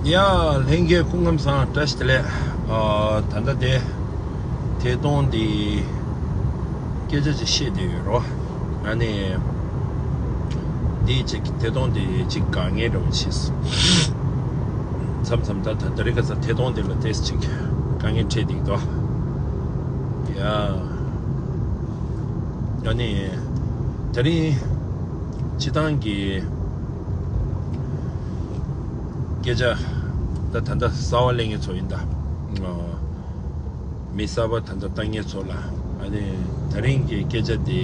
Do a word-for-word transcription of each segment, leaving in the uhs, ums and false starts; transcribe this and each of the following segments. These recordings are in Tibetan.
ཡ། ལྷན་རྒྱས་སྐུ་ཁམས་བཟང་། བཀྲ་ཤིས་བདེ་ལེགས། ཨ། ད་ལྟ་དེ་ཐད་གཏོང་འདི་སྐད་ཆ་ཅིག་བཤད་བསྡད་ཡོད་རོ། ཨ་ནི་འདི་ཅིག་ཐད་གཏོང་འདི་ཅིག་དཀའ་ངལ་འདྲ་བོ་ཆེ། མཚམས་མཚམས་ད་ད་རེས་ཁ་སང་ཐད་གཏོང་འདི་ལ་ཏོག་ཙམ་ཅིག་དཀའ་ངལ་འཕྲད་བསྡད་འདུག། ཡ། ཨ་ནི་དེ་རིང་སྤྱི་བཏང་གི་སྐད་ཆ་ད་ད་ལྟ་གསར་པ་གླེང་མཁན་ཚོ་ཡིན་ད། མི་གསར་པ་ད་ལྟ་ལྟ་མཁན་ཚོ་ལ། ཨ་ནི་དེ་རིང་གི་སྐད་ཆ་དེ།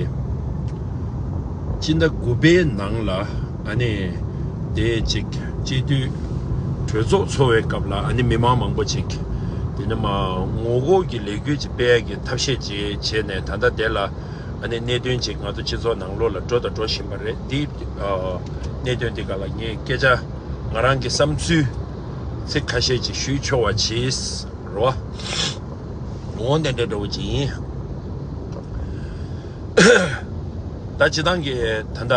སྤྱི་ཟླ་དགུ་པའི་ནང་ལ་ཨ་ནི་དེ་ཅིག་སྤྱི་འཐུས་གྲོས་ཚོགས་འཚོགས་པའི་སྐབས་ལ། ཨ་ནི་མི་མང་མང་པོ་ཅིག་དེ་ནི་མ་ངོ་རྒོལ་གྱི་ལས་འགུལ་ཅིག་སྤེལ་ཡག་གི་ཐབས་ཤེས་ཅིག་བྱས་ནས། ད་ལྟ་དེ་ལ་ཨ་ནི་གནད་དོན་ཅིག་ང་ཚོ་སྤྱི་ཚོགས་ནང་ལོགས་ལ་འགྲོ་དང་འགྲོ་བཞིན་པ་རེད། འདི་ཨ་གནད་དོན་འདི་སྒང་ལ་ངས་སྐད་ཆ་ང་རང་གི་བསམ་ཚུལ་ཚིག་ཁ་ཤས་ཅིག་ཞུས་ཆོག་པ་བྱས། རོ། འོ་དེ་འདྲ་འདྲ་བོ་ཅིག་ཡིན། ད་སྤྱི་བཏང་གི་ད་ལྟ་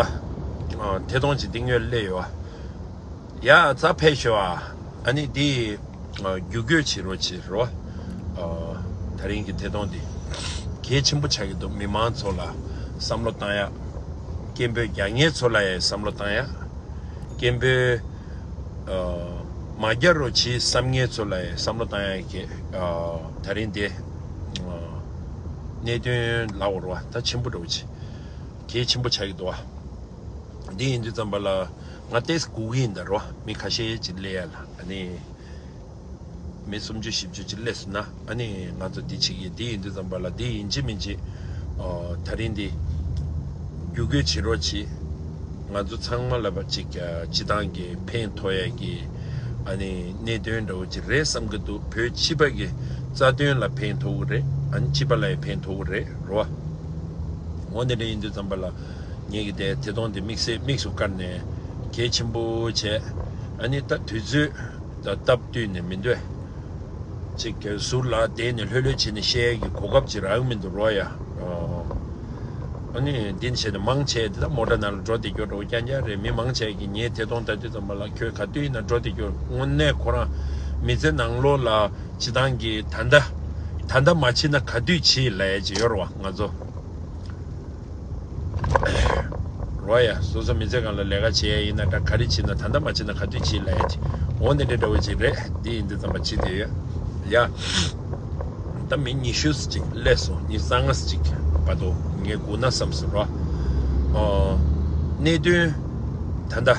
ཐད་གཏོང་ཅིག་འདི་སྔོན་སླེབས་ཡོད། ཡ། རྩ་ཕེབས་ཤོག་ཨ། ཨ་ནི་འདི་བརྒྱུད་སྐུལ་བྱེད་རོགས་བྱེད་རོ། ད་རིང་གི་ཐད་གཏོང་འདི་གལ་ཆེན་པོ་ཆགས་ཀྱི་འདུག། མི་མང་ཚོ་ལ་བསམ་བློ་བཏང་ཡག། སྐད་འབོད་རྒྱག་མཁན་ཚོ་ལ་ཡང་བསམ་བློ་བཏང་ཡག། སྐད་འབོད་ཨ་མ་རྒྱག་རོགས་བྱེད་བསམ་མཁན་ཚོ་ལ་ཡང་བསམ་བློ་བཏང་ཡག་གི་ཨ་ད་རིང་འདི་ཨ་གནད་དོན་ལབ་དགོས་རེད་བ། ད་ཆེན་པོ་འདྲ་བོ་ཅིག། གལ་ཆེན་པོ་ཆགས་ཀྱི་འདུག་བ། འདི་ཡིན་དུས་ཙམ་པ་ལ་ང་ཏོག་ཙམ་སྒུག་གི་ཡིན་ད་རོ། མི་ཁ་ཤས་ཅིག་སླེབས་ཡག་ལ། ཨ་ནི་མི་སུམ་ཅུ་བཞི་བཅུ་ཅིག་སླེབས་སོང་ན། ཨ་ནི་ང་ཚོ་འདི་བྱེད་ཀྱི། འདི་ཡིན་དུས་ཙམ་པ་ལ་འདི་ཡིན་གཅིག་མིན་གཅིག་ཨ་ད་རིང་འདི་བརྒྱུད་སྐུལ་བྱེད་རོགས་གྱིས། ང་ཚོ་ཚང་མ་ལ་བ་ཅིག་ཨ་སྤྱི་བཏང་གི་ཕན་ཐོགས་ཡག་གི། ཨ་ནི་གནད་དོན་འདྲ་བོ་ཅིག་རེད་བསམ་གྱི་འདུག། བོད་སྤྱི་པ་གི་རྩ་དོན་ལ་ཕན་ཐོགས་ཀྱི་རེད། ཨ་ནི་སྤྱི་པ་ལ་ཡང་ཕན་ཐོགས་ཀྱི་རེད་རོ། འོ་འདི་འདྲ་ཡིན་དུས་ཙམ་པ་ལ་ངེད་ཀྱི་དེ་ཐད་གཏོང་དེ་དམིགས་བསལ་དམིགས་སུ་བཀར་ནས་གལ་ཆེན་པོ་བྱས། ཨ་ནི་ད་དུས་ཚོད་ད་སྟབས་བསྟུན་ནས་མི་འདོད། ཅིག་གི་ཟུར་ལ་བསྡད་ནས་ལྷོད་ལྷོད་བྱས་ནས་བཤད་ཡག་གི་གོ་སྐབས་ཅིག་རག་གི་མི་འདུག་རོ་ཡ། ཨ་ནི་འདི་བྱས་ནས་མང་ཆེ་དེ་ད་མོ་ཊ་ནང་ལ་འགྲོ་བསྡད་རྒྱུ་འདྲ་བོ་རྐྱང་རྐྱང་རེད། མི་མང་ཆེ་གིས་ངའི་ཐད་གཏོང་ལྟ་དུས་ཙམ་པ་ལ་ཁྱོད་ག་དུས་ཡིན་ན་འགྲོ་བསྡད་རྒྱུ། དངོས་གནས་ཁོ་རང་མི་ཚེ་ནང་ལོགས་ལ་སྤྱི་བཏང་གི་ད་ལྟ་ད་ལྟ་མ་བྱེད་ན་ག་དུས་བྱེད་ལབ་ཡག་ཅིག་ཡོད་རེད་བ། ང་ཚོ་རོ་ཡ། སོ་སོ་མི་ཚེ་སྒང་ལ་ལས་ཀ་བྱེད་ཡག་ཡིན་ན་འདྲ། ག་རེ་བྱེད་ན་ད་ལྟ་མ་བྱེད་ན་ག་དུས་བྱེད་ལབ་ཡག་ཅིག། འོ་འདི་འདྲ་འདྲ་བོ་ཅིག་རེད། འདི་ཡིན་དུས་ཙམ་པ་བྱེད་བསྡད་ཡོད་ཡ། ད་མི་ཉི་ཤུ་ཅིག་སླེབས་སོང་། ཉི་ཤུ་རྩ་ལྔ་ཅིག་བར་དུ་ངས་སྒུག་ན་བསམ་སོང་རོ། ཨ་གནད་དོན་ད་ལྟ་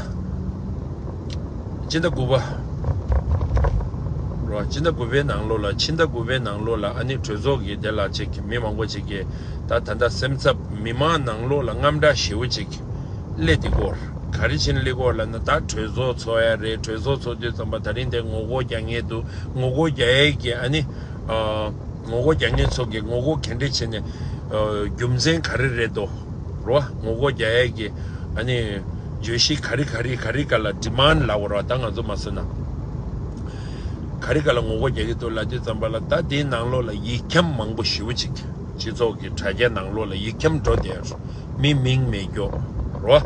སྤྱི་ཟླ་དགུ་པ་རོ། སྤྱི་ཟླ་དགུ་པའི་ནང་ལོགས་ལ། ཕྱི་ཟླ་དགུ་པའི་ནང་ལོགས་ལ་ཨ་ནི་གྲོས་ཚོགས་ཀྱི་དེ་ལ་ཅིག་མི་མང་པོ་ཅིག་གིས་ད་ད་ལྟ་སེམས་འཚབ། མི་མང་ནང་ལོགས་ལ་དངངས་སྐྲག་ཞེ་པོ་ཅིག་སླེབས་བསྡད་ཀྱི་ཡོད་རེད། ག་རེ་བྱས་ནས་སླེབས་ཀྱི་ཡོད་རེད་ལབ་ན། ད་གྲོས་ཚོགས་ཚོགས་ཡག་རེད། གྲོས་ཚོགས་ཚོགས་དུས་ཙམ་པ་ད་རིང་དེ་ངོ་རྒོལ་རྒྱག་མཁན་འདུག། ངོ་རྒོལ་རྒྱག་ཡག་གི་ཨ་ནི་ཨ་ངོ་རྒོལ་རྒྱག་མཁན་ཚོ་གིས་ངོ་རྒོལ་ག་འདྲས་བྱས་ནས། ཨ་རྒྱུ་མཚན་ག་རེ་རེད་འདུག་རོ། ངོ་རྒོལ་རྒྱག་ཡག་གི་ཨ་ནི་བརྗོད་གཞི་ག་རེ་ག་རེ་ག་རེ་སྒང་ལ་ཌི་མཱན་ཌི་ལབ་དགོས་རེད་བ། ད་ང་ཚོ་མ་སོང་ན་ག་རེ་སྒང་ལ་ངོ་རྒོལ་རྒྱག་གི་འདུག་ལབ་དུས་ཙམ་པ་ལ། ད་དེའི་ནང་ལོགས་ལ་ཡིག་འཁྱམ་མང་པོ་ཞེ་པོ་ཅིག་སྤྱི་ཚོགས་ཀྱི་དྲ་རྒྱ་ནང་ལོགས་ལ་ཡིག་འཁྱམ་འགྲོ་བསྡད་ཡོད་རེད། མི་མིང་མེད་རྒྱུ་རོ།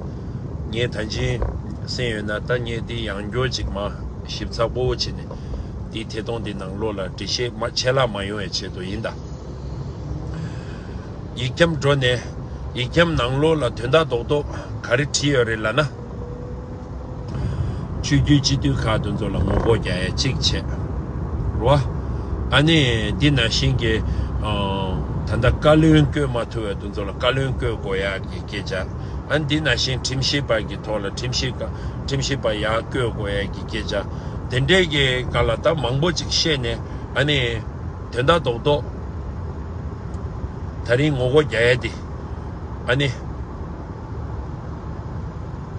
ངས་ད་གིན་གསན་ཡོད་ན། ད་ངས་འདི་ཡང་བསྐྱར་ཅིག་མར་ཞིབ་ཚགས་པོ་བྱས་ནས་འདི་ཐད་གཏོང་འདི་ནང་ལོགས་ལ་འགྲེལ་བཤད་མ་ཆད་ལྷག་མ་ཡོང་བའི་ཆེད་དུ་ཡིན་ད། ཡིག་འཁྱམ་འགྲོ་ནས་ཡིག་འཁྱམ་ནང་ལོགས་ལ་དོན་དག་རྡོག་རྡོག་ག་རེ་བྲིས་ཡོད་རེད་ལབ་ན། ཆོས་བརྒྱུད་སྤྱི་འཐུས་ཁག་དེ་ཚོ་ལ་ངོ་རྒོལ་རྒྱག་ཡག་གཅིག་བྱས་རོ། ཨ་ནི་འདི་ནང་བཞིན་གྱི་ཨ་ད་ལྟ་བཀའ་བློན་བསྐོ་མ་ཐུབ་པའི་དེ་ཚོ་ལ་བཀའ་བློན་བསྐོ་དགོས་ཡག་གི་སྐད་ཆ། ཨ་ནི་འདི་ནང་བཞིན་ཁྲིམས་ཞིབ་པ་གི་ཐོག་ལ་ཁྲིམས་ཞིབ་ཀ་ཁྲིམས་ཞིབ་པ་ཡར་བསྐོ་དགོས་ཡག་གི་སྐད་ཆ། དེ་འདྲས་ཀྱི་སྒང་ལ་ད་མང་པོ་ཅིག་བཤད་ནས། ཨ་ནི་དོན་དག་རྡོག་རྡོག་ད་རིང་ངོ་རྒོལ་རྒྱག་ཡག་དེ། ཨ་ནི་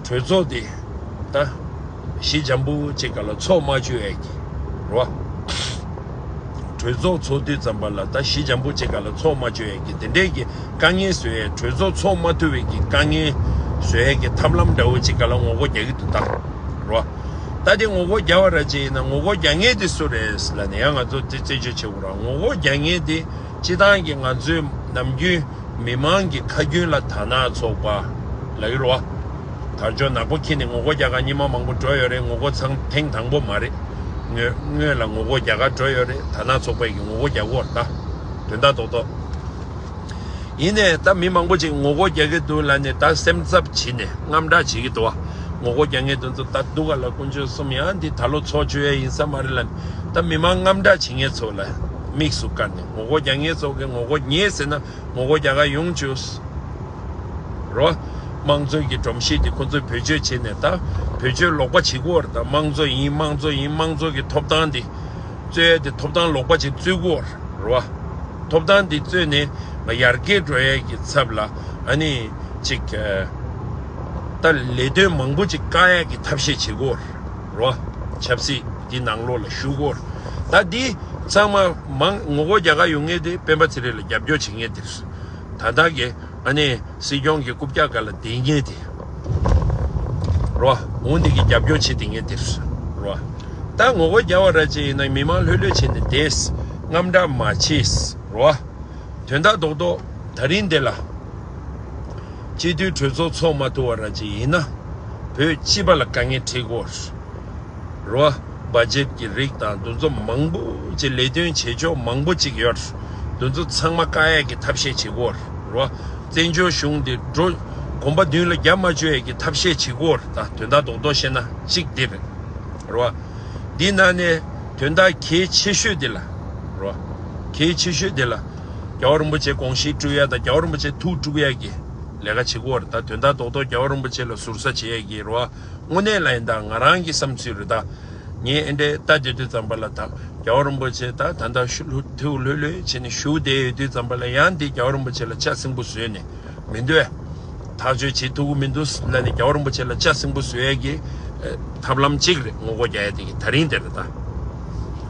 གྲོས་ཚོགས་དེ་ད་ཞི་འཇམ་པོ་ཅིག་སྒང་ལ་ཚོགས་མ་བཅུག་ཡག་གི་རོ། གྲོས་ཚོགས་ཚོགས་དུས་ཙམ་པ་ལ་ད་ཞི་འཇམ་པོ་ཅིག་སྒང་ལ་ཚོགས་མ་བཅུག་ཡག་གི་དེ་འདྲས་ཀྱི་དཀའ་ངལ་བཟོ་ཡག། གྲོས་ཚོགས་ཚོགས་མ་ཐུབ་པའི་གི་དཀའ་ངལ་བཟོ་ཡག་གི་ཐབས་ལམ་འདྲ་བོ་ཅིག་སྒང་ལ་ངོ་རྒོལ་རྒྱག་གི་འདུག་ད་རོ། ད་དེ་ངོ་རྒོལ་རྒྱག་པ་ར་ཅིག་ཡིན་ན། ངོ་རྒོལ་རྒྱག་མཁན་དེ་སུ་རེད་ལབ་ན། ཡང་ང་ཚོ་དེ་རྩད་གཅོད་བྱེད་དགོས་ར། ངོ་རྒོལ་རྒྱག་མཁན་དེ་སྤྱི་བཏང་གི་ང་ཚོའི་ནམ་རྒྱུན་མི་མང་གི་ཁ་རྒྱུན་ལ་དར་ནག་ཚོགས་པ་ལབ་ཀྱི་རེད་བ། དར་ལྕོག་ནག་པོ་འཁྱེར་ནས་ངོ་རྒོལ་རྒྱག་མཁན་སྔོན་མ་མང་པོ་འགྲོ་ཡོད་རེད། ངོ་རྒོལ་ཚང་ཐེངས་དང་པོ་མ་རེད། སྔོན་སྔོན་ལ་ངོ་རྒོལ་རྒྱག་གར་འགྲོ་ཡོད་རེད། དར་ནག་ཚོགས་པས་ཀྱི་ངོ་རྒོལ་རྒྱག་གི་ཡོད་རེད། ད་དོན་དག་རྡོག་རྡོག་ཡིན་ནས་ད་མི་མང་པོ་ཅིག་ངོ་རྒོལ་རྒྱག་གི་འདུག་ལབ་ནས་ད་སེམས་འཚབ་བྱས་ནས་དངངས་སྐྲག་བྱེད་ཀྱི་འདུག་བ། ངོ་རྒོལ་རྒྱག་མཁན་དེ་ཚོ་ད་སྡུག་ག་ལ་དཀོན་མཆོག་གསུམ་ཡང་འདི་ད་ལོ་ཚོགས་བཅུག་ཡ་ཡིན་ས་མ་རེད་ལབ་ནས་ད་མི་མང་དངངས་སྐྲག་བྱེད་མཁན་ཚོ་ལ་དམིགས་སུ་བཀར་ནས་ངོ་རྒོལ་རྒྱག་མཁན་ཚོ་གི་ངོ་རྒོལ་ཉེས་ཟེར་ན་ངོ་རྒོལ་རྒྱག་ག་ཡོང་བཅུག་རོ། དམངས་གཙོའི་གི་སྒྲོམ་གཞི་དེ་ཁོ་ཚོས་བེད་སྤྱོད་བྱས་ནས་ད་བེད་སྤྱོད་ལོག་པ་བྱེད་ཀྱི་ཡོད་རེད། ད་དམངས་གཙོ་ཡིན་དམངས་གཙོ་ཡིན་དམངས་གཙོ་གི་ཐོབ་ཐང་དེ་རྩོད་ཡ་དེ་ཐོབ་ཐང་ལོག་པ་ཅིག་རྩོད་ཀྱི་ཡོད་རེད་རོ། ཐོབ་ཐང་དེ་རྩོད་ནས་ང་ཡར་རྒྱས་འགྲོ་ཡ་གི་ཚབ་ལ་ཨ་ནི་ཅིག་ད་ལས་དོན་མང་པོ་ཅིག་བཀག་ཡ་གི་ཐབས་ཤེས་བྱེད་ཀྱི་ཡོད་རེད་རོ། ཆབ་སྲིད་འདི་ནང་ལོགས་ལ་ཞུགས་ཀྱི་ཡོད་རེད། ད་འདི་ཚང་མ་མང་ངོ་རྒོལ་རྒྱག་ག་ཡོང་མཁན་དེ་སྤེན་པ་ཚེ་རིང་ལ་རྒྱབ་སྐྱོར་བྱེད་མཁན་དེ་རེད། ད་ལྟ་གི་ཨ་ནི་སྲིད་སྐྱོང་གི་རྐུབ་བཀྱག་སྒང་ལ་བསྡད་མཁན་དེ་རོ། འོང་དེ་གི་རྒྱབ་སྐྱོར་བྱེད་དེ་མཁན་དེ་རོ། ད་ངོ་རྒོལ་རྒྱག་པ་ར་ཅིག་ཡིན་ན་མི་མང་ལྷོད་ལྷོད་བྱས་ནས་བསྡད། དངངས་སྐྲག་མ་བྱེད་རོ། དོན་དག་རྡོག་རྡོག་ད་རིང་འདི་ལ་སྤྱི་འཐུས་གྲོས་ཚོགས་ཚོགས་མ་ཐུབ་པ་ར་ཅིག་ཡིན་ན་བོད་སྤྱི་པ་ལ་དཀའ་ངལ་འཕྲད་ཀྱི་ཡོད་རེད། རོ། བ་ཇེཊ་ཀྱི་རིགས་དང་འདི་ཚོ་མང་པོ་ཅིག་ལས་དོན་བྱེད་ཕྱོགས་མང་པོ་ཅིག་ཡོད་རེད། འདི་ཚོ་ཚང་མ་བཀག་ཡས་ཀྱི་ཐབས་ཤེས་བྱེད་ཀྱི་ཡོད་རེད། རོ། བཙན་བྱོལ་གཞུང་འདི་འགྲོ་གོམ་པ་མདུན་ལ་རྒྱབ་མ་བཅུག་ཡས་ཀྱི་ཐབས་ཤེས་བྱེད་ཀྱི་ཡོད་རེད། ད་དོན་དག་རྡོག་རྡོག་བཤད་ན་གཅིག་འདི་རེད། རོ། འདི་ནང་ནས་དོན་དག་གལ་ཆེ་ཤོས་འདི་ལ། རོ། གལ་ཆེ་ཤོས་འདི་ལ། རྒྱལ་བ་རིན་པོ་ཆེ་དགོངས་གཞི་སྒྲུབ་ཡས་དང་རྒྱལ་བ་རིན་པོ་ཆེ་ཐུགས་དཀྲུག་ཡས་ཀྱི་ལས་ཀ་བྱེད་ཀྱི་ཡོད་རེད། ད་དོན་དག་རྡོག་རྡོག་རྒྱལ་བ་རིན་པོ་ཆེ་ལ་ཟུར་ཟ་བྱེད་ཡས་ཀྱི་རོ། དངོས་གནས་ལ་ཡིན་ད་ང་རང་གི་བསམ་ཚུལ་རེད་ད། ངས་ཨེ་འདྲས་ལྟ་བསྡད་དུས་ཙམ་པ་ལ་ད་རྒྱལ་བ་རིན་པོ་ཆེ་ད་ད་ལྟ་ཤུ་ལྷུ་ཐེའུ་ལྷོད་ལྷོད་བྱས་ནས་བཞུགས་བསྡད་ཡོད་དུས་ཙམ་པ་ལ་ཡང་འདི་རྒྱལ་བ་རིན་པོ་ཆེ་ལ་ལྕགས་སྲིན་པོ་བཟོས་ནས་མི་འདོད། ཐག་གཅོད་བྱེད་ཐུབ་ཀྱི་མི་འདུག་ལབ་ནས་རྒྱལ་བ་རིན་པོ་ཆེ་ལ་ལྕགས་སྲིན་པོ་བཟོ་ཡས་ཀྱི་ཨེ་ཐབས་ལམ་གཅིག་རེད། ངོ་རྒོལ་རྒྱག་ཡས་དེ་གི་ད་རིང་དེ་རེད་ད།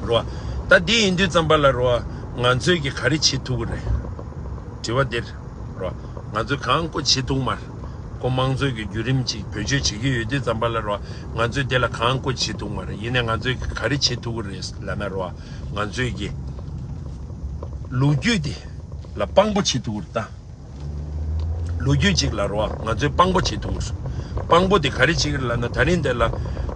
རོ། ད་འདི་ཡིན་དུས་ཙམ་པ་ལ་རོ། ང་ཚོས་ཀྱི་ག་རེ་བྱེད་ཐུབ་ཀྱི་རེད། དྲི་བ་འདིར། རོ། ང་ཚོས་གང་ཀོ་བྱེད་ཐུབ་མ་རེད། ཁོ་དམངས་གཙོའི་གི་བརྒྱུད་རིམ་ཅིག་བེད་སྤྱོད་བྱེད་ཀྱི་ཡོད་དུས་ཙམ་པ་ལ་རོ། ང་ཚོས་དེ་ལ་གང་ཀོ་བྱེད་ཐུབ་མ་རེད། ཡིན་ནའི་ང་ཚོས་ག་རེ་བྱེད་ཐུབ་ཀྱི་རེད་ལབ་ན་རོ། ང་ཚོས་ཀྱི་ལོ་རྒྱུས་དེ་ལ་དཔང་པོ་བྱེད་ཐུབ་ཀྱི་རེད་ད། ལོ་རྒྱུས་ཅིག་ལ་རོ། ང་ཚོས་དཔང་པོ་བྱེད་ཐུབ་ཀྱི་རེད། དཔང་པོ་དེ་ག་རེ་བྱེད་ཀྱི་རེད་ལབ་ན་ད་རིང་འདི་ལ་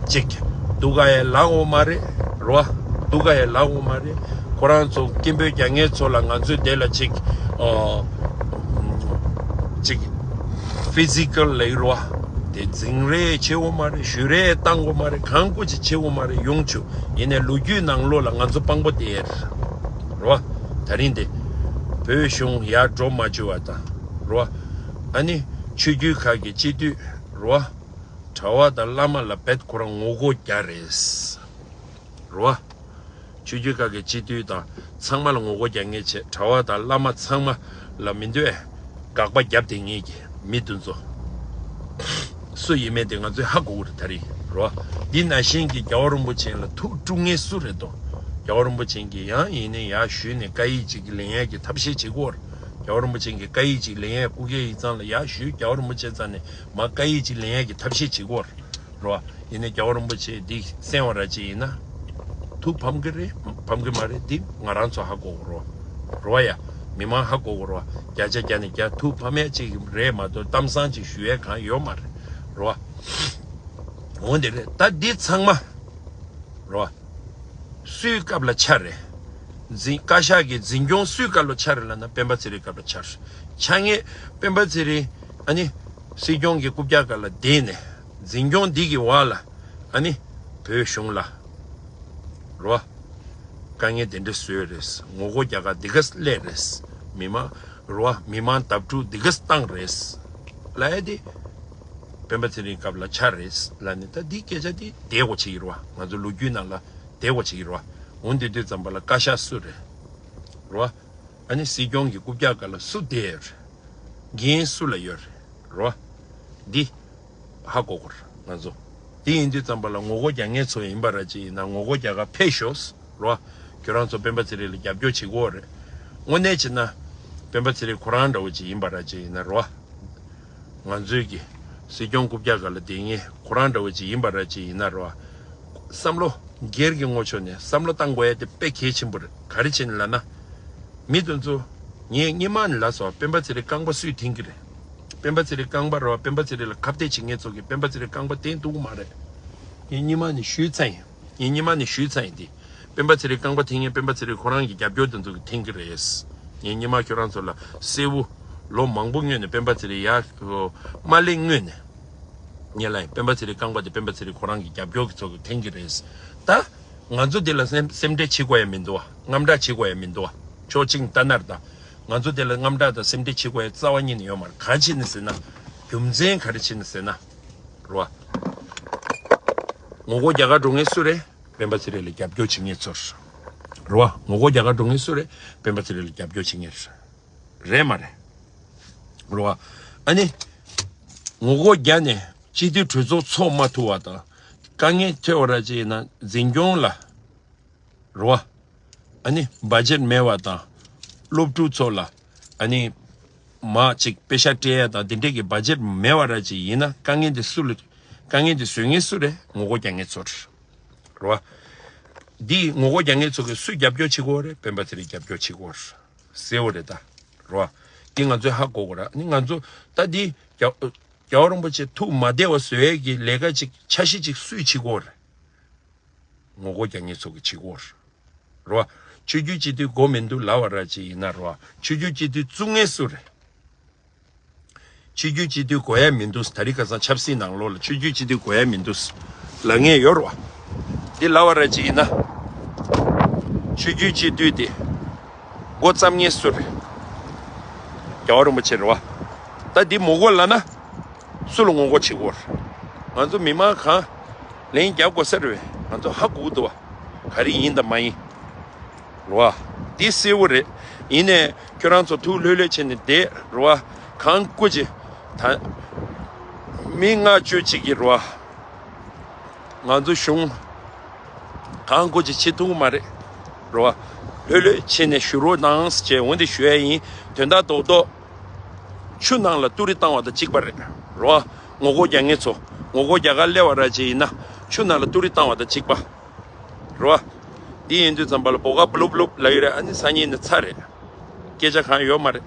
ཅིག་སྡུག་ག་ཡ་ལབ་ཡོད་མ་རེད་རོ། སྡུག་ག་ཡ་ལབ་ཡོད་མ་རེད། ཁོ་རང་ཚོ་སྐད་འབོད་རྒྱག་མཁན་ཚོ་ལ་ང་ཚོས་དེ་ལ་ཅིག་ཨ། ཅིག་ཕི་ཟི་ཀལ་ལབ་ཀྱི་རོ། དེ་འཛིང་རེས་བྱེད་ཡོད་མ་རེད། གཞུ་རེས་བཏང་ཡོད་མ་རེད། གང་ཀོ་ཅིག་བྱེད་ཡོད་མ་རེད། ཡོང་བཅུག་ཡིན་ནའི་ལོ་རྒྱུས་ནང་ལོགས་ལ་ང་ཚོ་དཔང་པོ་དེ་རོ། ད་རིང་དེ་བོད་གཞུང་ཡར་འགྲོ་མ་བཅུག་པ་དང་རོ། ཨ་ནི་ཆོས་བརྒྱུད་ཁག་གི་སྤྱི་འཐུས་རོ། གྲྭ་པ་དང་བླ་མ་ལ་རྦད་ཁོ་རང་ངོ་རྒོལ་རྒྱག་རེད། རོ། ཆོས་བརྒྱུད་ཁག་གི་སྤྱི་འཐུས་དང་ཚང་མ་ལ་ངོ་རྒོལ་རྒྱག་མཁན་བྱས། གྲྭ་པ་དང་བླ་མ་ཚང་མ་ལ་མི་འདོད་དགག་པ་རྒྱབ་བསྡད་མཁན་གྱི་མི་དེ་ཚོ་སུ་ཡིན་མིན་དེ་ང་ཚོས་ཧ་གོ་གི་རེད་ད་རིང་རོ། འདི་ནང་བཞིན་གྱི་རྒྱལ་བ་རིན་པོ་ཆེ་ལ་ཐུགས་དཀྲུག་མཁན་སུ་རེད་དོ། རྒྱལ་བ་རིན་པོ་ཆེ་གིས་ཡང་ཡིན་ནའི་ཡར་ཞུས་ནས་བཀའ་ཡིག་ཅིག་ལེན་ཡས་ཀྱི་ཐབས་ཤེས་བྱེད་དགོས་རེད། རྒྱལ་བ་རིན་པོ་ཆེ་གིས་བཀའ་ཡིག་ཅིག་ལེན་ཡས་སྐུ་སྒེར་ཡིག་ཚང་ལ་ཡར་ཞུས། རྒྱལ་བ་རིན་པོ་ཆེ་རྩ་ནས་མར་བཀའ་ཡིག་ཅིག་ལེན་ཡས་ཀྱི་ཐབས་ཤེས་བྱེད་དགོས་རེད། རོ། ཡིན་ནའི་རྒྱལ་བ་རིན་པོ་ཆེས་འདི་གསན་པ་ར་ཅིག་ཡིན་ན། ཐུགས་ཕམ་གི་རེད། ཕམ་གི་མ་རེད། འདི་ང་རང་ཚོ་ཧ་གོ་གི་རོ། རོ་ཡ། མི་མང་ཧ་གོ་གི་རོ། བརྒྱ་ཆ་བརྒྱ་ནས་བརྒྱ་ཐུགས་ཕམ་ཡ་ཅིག་རེད་མ་གཏོགས་གཏམ་བཟང་ཅིག་ཞུ་ཡ་གང་ཡོད་མ་རེད། རོ། འོ་འདི་རེད། ད་འདི་ཚང་མ། རོ། སུའི་སྐབས་ལ་ཆགས་རེད། འཛིན་བཀའ་ཤག་གི་འཛིན་སྐྱོང་སུའི་སྐབས་ལ་ཆགས་རེད་ལབ་ན་སྤེན་པ་ཚེ་རིང་སྐབས་ལ་ཆགས་རེད། ཆགས་ངེས་སྤེན་པ་ཚེ་རིང་ཨ་ནི་སྲིད་སྐྱོང་གི་རྐུབ་བཀྱག་སྒང་ལ་བསྡད་ནས་འཛིན་སྐྱོང་འདི་གི་འོག་ལ་ཨ་ནི་བོད་གཞུང་ལ་རོ། དཀའ་ངལ་དེ་འདྲ་བཟོས་རེད། ངོ་རྒོལ་རྒྱག་ག་འདི་ག་སླེབས་རེད། མི་མང་རོ། མི་མང་བརྡབ་འཁྲུག་འདི་ག་བཏང་རེད་ལབ་ཡ་དེ་སྤེན་པ་ཚེ་རིང་སྐབས་ལ་ཆགས་རེད་ལབ་ནས། ད་འདི་སྐད་ཆ་འདི་བསྡད་དགོས་བྱེད་ཀྱི་རེད་བ། ང་ཚོ་ལོ་རྒྱུས་ནང་ལ་བསྡད་དགོས་བྱེད་ཀྱི་རེད་བ། འོ་འདི་དུས་ཙམ་པ་ལ་བཀའ་ཤག་སུ་རེད་རོ། ཨ་ནི་སྲིད་སྐྱོང་གི་རྐུབ་བཀྱག་སྒང་ལ་སུ་བསྡད་ཡོད་རེད། འགན་སུ་ལ་ཡོད་རེད་རོ། འདི་ཧ་གོ་དགོས་རེད་ང་ཚོ། འདི་ཡིན་དུས་ཙམ་པ་ལ་ངོ་རྒོལ་རྒྱག་མཁན་ཚོ་ཡིན་པ་ར་ཅིག་ཡིན་ན། ངོ་རྒོལ་རྒྱག་ག་ཕེབས་ཤོག་རོ། ཁྱོད་རང་ཚོ་སྤེན་པ་ཚེ་རིང་ལ་རྒྱབ་སྐྱོར་བྱེད་དགོས་རེད། དངོས་གནས་བྱས་ན་སྤེན་པ་ཚེ་རིང་ཁོ་རང་འདྲ་བོ་ཅིག་ཡིན་པ་ར་ཅིག་ཡིན་ན་རོ། ང་ཚོའི་གི་སྲིད་སྐྱོང་རྐུབ་བཀྱག་སྒང་ལ་བསྡད་མཁན་ཁོ་རང་འདྲ་བོ་ཅིག་ཡིན་པ་ར་ཅིག་ཡིན་ན་རོ། བསམ་བློ་སྒེར་གྱི་ངོས་ཕྱོགས་ནས་བསམ་བློ་བཏང་དགོས་ཡ་དེ་དཔེ་གལ་ཆེན་པོ་རེད། ག་རེ་བྱས་ནས་ལབ་ན། མི་དེ་ཚོ་ངས་སྔོན་མ་ནས་ལབ་སོང་། སྤེན་པ་ཚེ་རིང་རྐང་པ་སུས་འཐེན་གྱི་རེད། སྤེན་པ་ཚེ་རིང་རྐང་པ་རོ། སྤེན་པ་ཚེ་རིང་ལ་ཁ་གཏད་བྱེད་མཁན་ཚོ་གིས་སྤེན་པ་ཚེ་རིང་རྐང་པ་འཐེན་ཐུབ་ཀྱི་མ་རེད། ངས་སྔོན་མ་ནས་ཞུས་ཚར་ཡིན། ངས་སྔོན་མ་ནས་ཞུས་ཚར་ཡིན་ཏེ། སྤེན་པ་ཚེ་རིང་རྐང་པ་འཐེན་མཁན་སྤེན་པ་ཚེ་རིང་ཁོ་རང་གི་རྒྱབ་སྐྱོར་དེ་ཚོ་གིས་འཐེན་གྱི་རེད། ངས་སྔོན་མ་ཁྱོད་རང་ཚོ་ལ་གསལ་བོ། ལོ་མང་པོ་སྔོན་ནས་སྤེན་པ་ཚེ་རིང་ཡར་མ་སླེབས་སྔོན་ནས། ངས་ལབ་ཡིན། སྤེན་པ་ཚེ་རིང་རྐང་པ་དེ་སྤེན་པ་ཚེ་རིང་ཁོ་རང་གི་རྒྱབ་སྐྱོར་གྱི་ཚོ་གིས་འཐེན་གྱི་རེད། ད་ང་ཚོ་འདི་ལ་སེམས་སེམས་ཁྲལ་བྱེད་དགོས་ཡ་མི་འདུག་བ། དངངས་སྐྲག་བྱེད་དགོས་ཡ་མི་འདུག་བ། ཕྱོགས་གཅིག་ནས་ལྟ་ན་རེད་ད། ང་ཚོ་འདི་ལ་དངངས་སྐྲག་དང་སེམས་ཁྲལ་བྱེད་དགོས་ཡ་རྩ་བ་ཉིད་ནས་ཡོད་མ་རེད། ག་རེ་བྱས་ནས་ཟེར་ན། རྒྱུ་མཚན་ག་རེ་བྱས་ནས་ཟེར་ན། རེད་བ། ངོ་རྒོལ་རྒྱག་གར་འགྲོ་མཁན་སུ་རེད། སྤེན་པ་ཚེ་རིང་ལ་རྒྱབ་སྐྱོར་བྱེད་མཁན་ཚོ་རེད། རེད་བ། ངོ་རྒོལ་རྒྱག་གར་འགྲོ་མཁན་སུ་རེད། སྤེན་པ་ཚེ་རིང་ལ་རྒྱབ་སྐྱོར་བྱེད་མཁན་རེད། རེད་མ་རེད། རེད་བ། ཨ་ནི། ངོ་རྒོལ་རྒྱག་ནས་སྤྱི་འཐུས་གྲོས་ཚོགས་ཚོགས་མ་ཐུབ་པ་དང་། དཀའ་ངལ་འཕྲད་པ་ར་ཅིག་ཡིན་ན་འཛིན་སྐྱོང་ལ། རེད་བ། ཨ་ནི་བ་ཇེཊ་མེད་པ་དང་། སློབ་ཕྲུག་ཚོ་ལ་ཨ་ནི་མར་ཅིག་པེ་ཤ་སྤྲད་ཡ་དང་དེ་འདྲས་ཀྱི་བ་ཇེཊ་མེད་པ་ར་ཅིག་ཡིན་ན། དཀའ་ངལ་དེ་སུ་ལ། དཀའ་ངལ་དེ་བཟོ་མཁན་སུ་རེད། ངོ་རྒོལ་རྒྱག་མཁན་ཚོ་རེད། རེད་བ། འདི་ངོ་རྒོལ་རྒྱག་མཁན་ཚོ་གིས་སུ་རྒྱབ་སྐྱོར་བྱེད་ཀྱི་ཡོད་རེད། སྤེན་པ་ཚེ་རིང་རྒྱབ་སྐྱོར་བྱེད་ཀྱི་ཡོད་རེད། གསལ་བོ་རེད་ད། རེད་བ། འདི་ང་ཚོས་ཧ་གོ་དགོས་རེད། ཨ་ནི་ང་ཚོ་ད་འདི་རྒྱ་རྒྱལ་བ་རིན་པོ་ཆེ་ཐུགས་མ་བདེ་བ་བཟོ་ཡས་ཀྱི་ལས་ཀ་ཅིག་འཆར་གཞི་ཅིག་སུས་བྱེད་ཀྱི་ཡོད་རེད། ངོ་རྒོལ་རྒྱག་མཁན་ཚོ་གིས་བྱེད་ཀྱི་ཡོད་རེད། རེད་བ། ཆོས་བརྒྱུད་སྤྱི་འཐུས་དགོས་མི་འདུག་ལབ་པ་ར་ཅིག་ཡིན་ན། རེད་བ། ཆོས་བརྒྱུད་སྤྱི་འཐུས་བཙུགས་མཁན་སུ་རེད། ཆོས་བརྒྱུད་སྤྱི་འཐུས་དགོས་ཡ་མི་འདུག་ད་རེས་ཁ་སང་ཆབ་སྲིད་ནང་ལོགས་ལ་ཆོས་བརྒྱུད་སྤྱི་འཐུས་དགོས་ཡ་མི་འདུག་ལབ་མཁན་ཡོད་རེད་བ། འདི་ལབ་པ་ར་ཅིག་ཡིན་ན། ཆོས་བརྒྱུད་སྤྱི་འཐུས་དེ་འགོ་བརྩམས་མཁན་སུ་རེད། རྒྱལ་བ་རིན་པོ་ཆེ་རེད་བ། ད་འདི་མི་དགོས་ལབ་ན། སུ་ལ་ངོ་རྒོལ་བྱེད་དགོས་རེད། ང་ཚོ་མི་མང་གང་ལན་རྒྱབ་དགོས་ས་རེད་བས། ང་ཚོ་ཧ་གོ་གི་འདུག་བ། ག་རེ་ཡིན་དང་མ་ཡིན། རེད་བ། འདི་གསལ་བོ་རེད། ཡིན་ནའི་ཁྱོད་རང་ཚོ་ཐུགས་ལྷོད་ལྷོད་བྱས་ནས་བསྡད། རེད་བ། གང་སྐུ་ཅི། ད་མི་ལྔ་བཅུ་ཅིག་གིས། རེད་བ། ང་ཚོ་གཞུང་གང་དགོས་ཅིག་བྱེད་ཐུབ་ཀྱི་མ་རེད། རེད་བ། ལྷོད་ལྷོད་བྱས་ནས་བཞུགས་རོགས་གནང་ཟེར་བྱས་འོ་འདི་ཞུ་ཡ་ཡིན། དོན་དག་རྡོག་རྡོག་ཆུ་ནང་ལ་ཏུ་རི་བཏང་བ་དང་གཅིག་པ་རེད། རེད་བ། ངོ་རྒོལ་རྒྱག་མཁན་ཚོ་ངོ་རྒོལ་རྒྱག་གར་སླེབས་པ་ར་ཅིག་ཡིན་ན་ཆུ་ནང་ལ་ཏུ་རི་བཏང་བ་དང་གཅིག་པ། རེད་བ། འདི་ཡིན་དུས་ཙམ་པ་ལ་བོ་ག་བླུབ་བླུབ་ལབ་ཡོད་རེད། ཨ་ནི་སང་ཉིན་ནས་ཚར་རེད། སྐད་ཆ་གང་ཡོད་མ་རེད།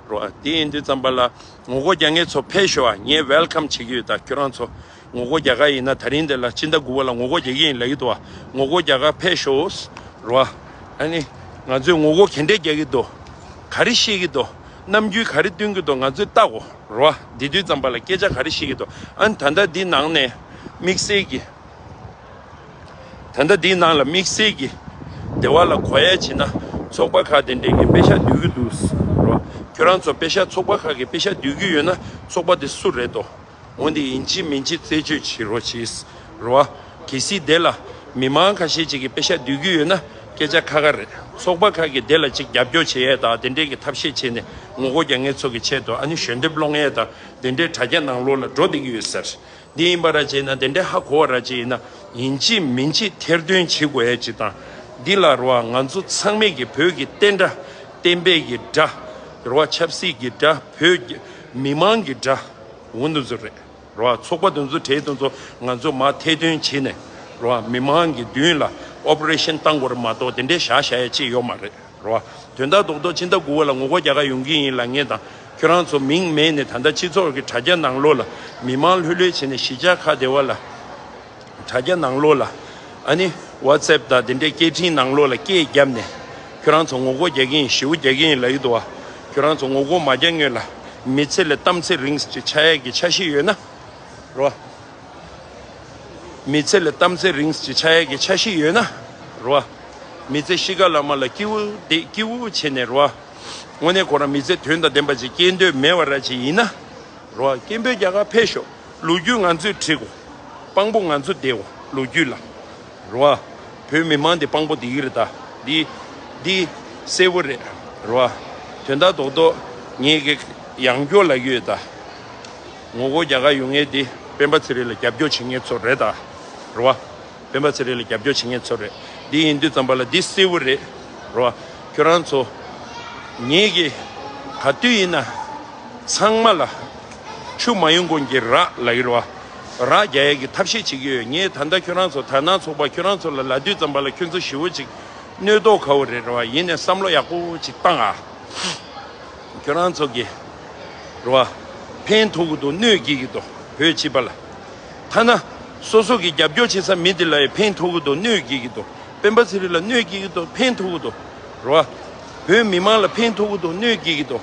རེད་བ། འདི་ཡིན་དུས་ཙམ་པ་ལ་ངོ་རྒོལ་རྒྱག་མཁན་ཚོ་ཕེབས་ཤོག་ཨ། ངས་ཝེལ་ཀམ་བྱེད་ཀྱི་ཡོད། ད་ཁྱོད་རང་ཚོ་ངོ་རྒོལ་རྒྱག་ག་ཡིན་ན་ད་རིང་འདི་ལ་སྤྱི་ཟླ་དགུ་པ་ལ་ངོ་རྒོལ་རྒྱག་གི་ཡིན་ལབ་ཀྱི་འདུག་བ། ངོ་རྒོལ་རྒྱག་ག་ཕེབས་ཤོག་རེད་བ། ཨ་ནི་ང་ཚོས་ངོ་རྒོལ་ག་འདྲས་རྒྱག་གི་འདུག་ག་རེ་བཤད་ཀྱི་འདུག་རྣམ་འགྱུར་ག་རེ་སྟོན་གྱི་འདུག་ང་ཚོས་ལྟ་དགོས་རེད་བ། འདི་དུས་ཙམ་པ་ལ་སྐད་ཆ་ག་རེ་བཤད་ཀྱི་འདུག་ཨ་ནི་ད་ལྟ་འདི་ནང་ནས་དམིགས་བསལ་གྱི། ད་ལྟ་འདིའི་ནང་ལ་དམིགས་བསལ་གྱི་བདེ་བ་ལ་གོ་ཡ་བྱེད་ན་ཚོགས་པ་ཁག་དེ་འདྲས་ཀྱི་པེ་ཤག་བསྡུ་གི་འདུག་རོ། ཁྱོད་རང་ཚོ་པེ་ཤག་ཚོགས་པ་ཁག་གི་པེ་ཤག་བསྡུ་གི་ཡོད་ན་ཚོགས་པ་དེ་སུ་རེད་དོ། འོན་ཏེ་ཡིན་གཅིག་མིན་གཅིག་རྩད་གཅོད་བྱེད་རོགས་གྱིས་རོ། གལ་སྲིད་དེ་ལ་མི་མང་ཁ་ཤས་ཅིག་གིས་པེ་ཤག་བསྡུ་གི་ཡོད་ན་སྐད་ཆ་ཁ་ཁ་རེད། ཚོགས་པ་ཁག་གིས་དེ་ལ་ཅིག་རྒྱབ་སྐྱོར་བྱེད་ཡས་དང་དེ་འདྲས་ཀྱི་ཐབས་ཤེས་བྱས་ནས་ངོ་རྒོལ་རྒྱག་མཁན་ཚོ་གི་ཆེད་དུ་ཨ་ནི་ཞལ་འདེབས་སློང་ཡས་དང་དེ་འདྲས་དྲ་རྒྱ་ནང་ལོགས་ལ་འགྲོ་བསྡད་ཀྱི་ཡོད་ཟེར། འདི་ཡིན་པ་ར་བྱས་ན་དེ་འདྲའི་ཧ་གོ་བ་ར་བྱས་ཡིན་ན་ཡིན་གཅིག་མིན་གཅིག་ཐེར་འདོན་བྱེད་དགོས་ཡ་ཅིག་དང་། འདི་ལ་རོ་ང་ཚོ་ཚང་མས་ཀྱི་བོད་ཀྱི་བསྟན་དགྲ་བསྟན་པའི་གི་དགྲ་རོ་ཆབ་སྲིད་ཀྱི་དགྲ་བོད་ཀྱི་མི་མང་གི་དགྲ་འོ་འདི་ཚོ་རེད་རོ། ཚོགས་པ་འདི་ཚོ་གྲས་འདི་ཚོ་ང་ཚོ་མར་ཐེར་འདོན་བྱས་ནས་རོ་མི་མང་གི་མདུན་ལ་ཨོ་པ་རེ་ཤན་བཏང་དགོས་རེད་མ་གཏོགས་དེ་འདྲའི་བཞག་བཞག་ཡ་ཅིག་ཡོད་མ་རེད། རོ། དོན་དག་རྡོག་རྡོག་ཕྱི་ཟླ་དགུ་པ་ལ་ངོ་རྒོལ་རྒྱག་ག་ཡོང་གི་ཡིན་ལབ་མཁན་དང་ཁྱོད་རང་ཚོ་མིང་མེད་ནས་ད་ལྟ་སྤྱི་ཚོགས་ཀྱི་དྲ་རྒྱ་ནང་ལོགས་ལ་མི་མང་ལྷོད་ལྷོད་བྱས་ནས་གཞིས་ཆགས་ཁག་དེ་བ་ལ་དྲ་རྒྱ་ནང་ལོགས་ལ་ཨ་ནི་ཝ་ཊི་སེབ་དང་དེ་འདྲའི་སྐད་འཕྲིན་ནང་ལོགས་ལ་སྐད་བརྒྱབ་ནས་ཁྱོད་རང་ཚོ་ངོ་རྒོལ་རྒྱག་གི་ཡིན་ཞེ་པོ་རྒྱག་གི་ཡིན་ལབ་ཀྱི་འདུག་བ། ཁྱོད་རང་ཚོ་ངོ་རྒོལ་མ་རྒྱག་སྔོན་ལ་མི་ཚེ་ལ་གཏམ་ཚེ་རིང་ཅིག་ཆགས་ཡས་ཀྱི་འཆར་གཞི་ཡོད་ན་རོ། མི་ཚེ་ལ་གཏམ་ཚེ་རིང་ཅིག་ཆགས་ཡས་ཀྱི་འཆར་གཞི་ཡོད་ན་རོ། མི་ཚེ་ཤི་ཁ་ལ་མ་ལ་སྐྱིད་པོ་བསྡད་སྐྱིད་པོ་བྱས་ནས་རོ། དངོས་གནས་ཁོ་རང་མི་ཚེ་དོན་དང་ལྡན་པ་ཅིག་སྐྱེལ་འདོད་མེད་པ་ར་ཅིག་ཡིན་ན་རོ། སྐད་འབོད་རྒྱག་ག་ཕེབས་ཤོག་ལོ་རྒྱུས་ང་ཚོས་བྲིས་གོ་དཔང་པོ་ང་ཚོ་བསྡད་གོ་ལོ་རྒྱུས་ལ་རོ། བོད་མི་མང་འདི་དཔང་པོ་བསྡད་ཀྱི་རེད་ད། འདི་འདི་གསལ་པོ་རེད་རོ། དོན་དག་རྡོག་རྡོག་ངས་ཀྱི་ཡང་སྐྱོར་ལབ་ཀྱི་ཡོད་ད། ངོ་རྒོལ་རྒྱག་ག་ཡོང་མཁན་དེ་སྤེན་པ་ཚེ་རིང་ལ་རྒྱབ་སྐྱོར་བྱེད་མཁན་ཚོ་རེད་ད། རེད་བ། སྤེན་པ་ཚེ་རིང་ལ་རྒྱབ་སྐྱོར་བྱེད་མཁན་ཚོ་རེད། འདི་ཡིན་དུས་ཙམ་པ་ལ་འདི་གསལ་བོ་རེད། རེད་བ། ཁྱོད་རང་ཚོ། ངེད་ཀྱི་ག་དུས་ཡིན་ན། ཚང་མ་ལ། ཆུ་མ་ཡོང་གོང་གི་རགས་ལབ་ཀྱི་རེད་བ། རགས་རྒྱག་ཡས་ཀྱི་ཐབས་ཤེས་བྱེད་ཀྱི་ཡོད། ངས་ད་ལྟ་ཁྱོད་རང་ཚོ་དར་ནག་ཚོགས་པ་ཁྱོད་རང་ཚོ་ལ་ལབ་དུས་ཙམ་པ་ལ་ཁྱོད་ཚོ་ཞེ་པོ་ཅིག་གནོད་དོགས་ཁ་བོ་རེད་རེད་བ། ཡིན་ནའི་བསམ་བློ་ཡག་པོ་ཅིག་བཏང་ཨ། ཁྱོད་རང་ཚོ་གི། རེད་བ། ཕན་ཐོགས་ཀྱི་འདུག་གནོད་སྐྱེལ་གྱི་འདུག་བོད་སྤྱི་པ་ལ། ཐ་ན། སོ་སོ་གི་རྒྱབ་སྐྱོར་བྱེད་ས་མི་དེ་ལ་ཡང་ཕན་ཐོགས་ཀྱི་འདུག་གནོད་སྐྱེལ་གྱི་འདུག་སྤེན་པ་ཚེ་རིང་ལ་གནོད་སྐྱེལ་གྱི་འདུག་ཕན་ཐོགས་ཀྱི་འདུག་རེད་བ། བོད་མི་མང་ལ་ཕན་ཐོགས་ཀྱི་འདུག་གནོད་སྐྱེལ་གྱི་འདུག་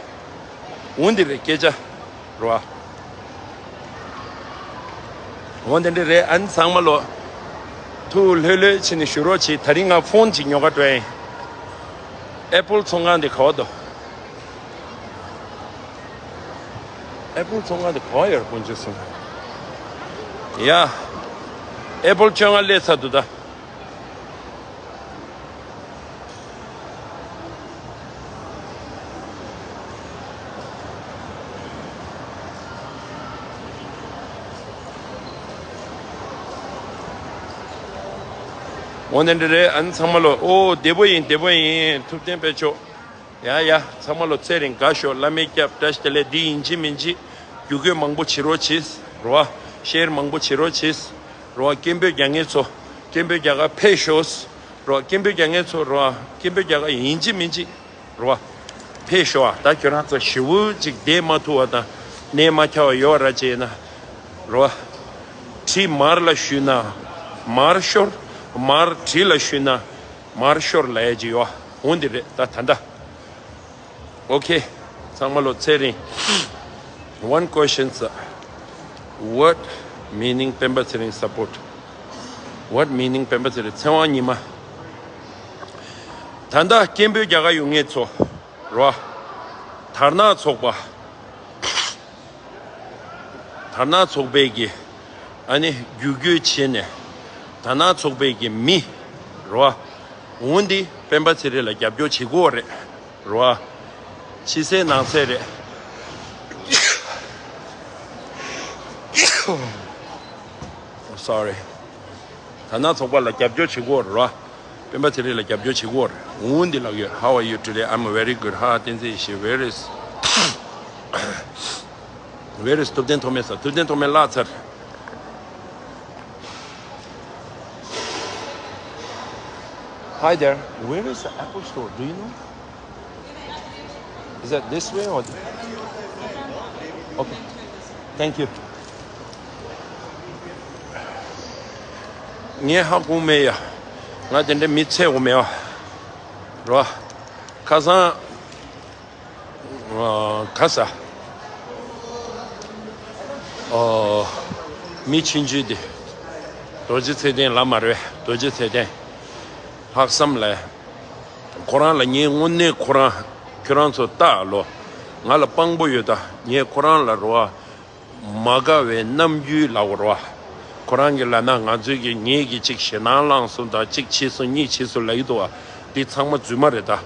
འོ་འདི་རེད་སྐད་ཆ། རེད་བ། འོ་འདི་འདྲ་རེད། ཨ་ནི་ཚང་མ་ལོ། ཐུགས་ལྷོད་ལྷོད་བྱས་ནས་བཞུགས་རོགས་བྱེད། ད་རིང་ང་ཕོན་ཅིག་ཉོ་ག་འགྲོ་ཡིན། ཨེ་པོལ་ཚོང་ཁང་དེ་ག་བ་འདུག་ཨེ་པོལ་ཚོང་ཁང་དེ་ག་བ་ཡོད་རེད་དཀོན་མཆོག་གསུམ། ཡ། ཨེ་པོལ་བཅོ་ལྔ་སླེབས་ཚར་འདུག་ད། འོ་ན་འདི་རེད། ཨ་ནི་ཚང་མ་ལོ། ཨོ་བདེ་པོ་ཡིན། བདེ་པོ་ཡིན། ཐུབ་བསྟན་དཔལ་མཆོག་ཡ་ཡ། ཚང་མ་ལོ་ཚེ་རིང་དགའ་ཤོག་བླ་མའི་སྐྱབས། བཀྲ་ཤིས་བདེ་ལེགས། འདི་ཡིན་གཅིག་མིན་གཅིག་བརྒྱུད་སྐུལ་མང་པོ་བྱེད་རོགས་བྱེད། རེད་བ། ཤེར་མང་པོ་བྱེད་རོགས་བྱེད། རེད་བ། སྐད་འབོད་རྒྱག་མཁན་ཚོ། སྐད་འབོད་རྒྱག་ག་ཕེབས་ཤོག་རེད་བ། སྐད་འབོད་རྒྱག་མཁན་ཚོ་རེད་བ། སྐད་འབོད་རྒྱག་ག་ཡིན་གཅིག་མིན་གཅིག་རེད་བ། ཕེབས་ཤོག་ཨ། ད་ཁྱོད་རང་ཚོ་ཞེ་པོ་ཅིག་བསྡད་མ་ཐུབ་པ་དང་། གནས་མ་ཁྱབ་པ་ཡོད་ར་བྱས་ན། རེད་བ། གྲི་མར་ལ་གཞུས་ན་མར་ཤོར། མར་གྲི་ལ་གཞུས་ན་མར་ཤོར་ལབ་ཡ་ཅིག་ཡོད། འོ་འདི་རེད་ད་ད་ལྟ། Okay. ཚང་མ་ལོ་ཚེ་རིང་། One question, sir. What meaning སྤེན་པ་ཚེ་རིང་support? What meaning སྤེན་པ་ཚེ་རིང་ཚེ་དབང་ཉི་མ། ད་ལྟ་སྐད་འབོད་རྒྱག་ག་ཡོང་མཁན་ཚོ། རེད་བ། དར་ནག་ཚོགས་པ། དར་ནག་ཚོགས་པའི་གི། ཨ་ནི་བརྒྱུད་སྐུལ་བྱས་ནས། དར་ནག་ཚོགས་པའི་གི་མི། རེད་བ། འོ་འདི་སྤེན་པ་ཚེ་རིང་ལ་རྒྱབ་སྐྱོར་བྱེད་དགོས་རེད། རེད་བ། ཕྱི་གསལ་ནང་གསལ་རེད། Sorry. དར་ནག་ཚོགས་པ་ལ་རྒྱབ་སྐྱོར་བྱེད་དགོས་རེད་བ། སྤེན་པ་ཚེ་རིང་ལ་རྒྱབ་སྐྱོར་བྱེད་དགོས་རེད། འོ་འདི་ལབ་ཡོད། How are you today? I'm very good. ཧ། བསྟན་འཛིན་ཡེ་ཤེས། Where is Where is ཐུབ་བསྟན་ཐོགས་མེད་ཟེར། ཐུབ་བསྟན་ཐོགས་མེད་བརླག་ཚར། Hi there. Where is the Apple store? Do you know? Is that this way or? Okay. Thank you. ངས་ཧ་གོ་མེད་ཡ། ང་དེ་འདྲའི་མི་ཚད་གོ་མེད་བ། རོ། ཁ་སང་། ཨ། ཁ་ས། ཨོ། མི་ཆུང་ཆུང་དེ། རྡོ་རྗེ་ཚེ་བརྟན་ལ་མ་རེད། རྡོ་རྗེ་ཚེ་བརྟན། ལྷག་བསམ་ལས། ཁོ་རང་ལ་ངས་དངོས་གནས་ཁོ་རང་། ཁྱོད་རང་ཚོ་ལྟ་ལོ། ང་ལ་དཔང་པོ་ཡོད་ད། ངས་ཁོ་རང་ལ་རོ། མ་དགའ་བའི་རྣམ་འགྱུར་ལབ་དགོས་རེད་བ། ཁོ་རང་གིས་ལབ་ན་ང་ཚོའི་གི་ངེད་ཀྱིས་གཅིག་ཞེད་སྣང་བསླངས་སོང་དང་གཅིག་བྱས་སོང་གཉིས་བྱས་སོང་ལབ་ཀྱི་འདུག་བ། འདི་ཚང་མ་རྫུན་མ་རེད་ད།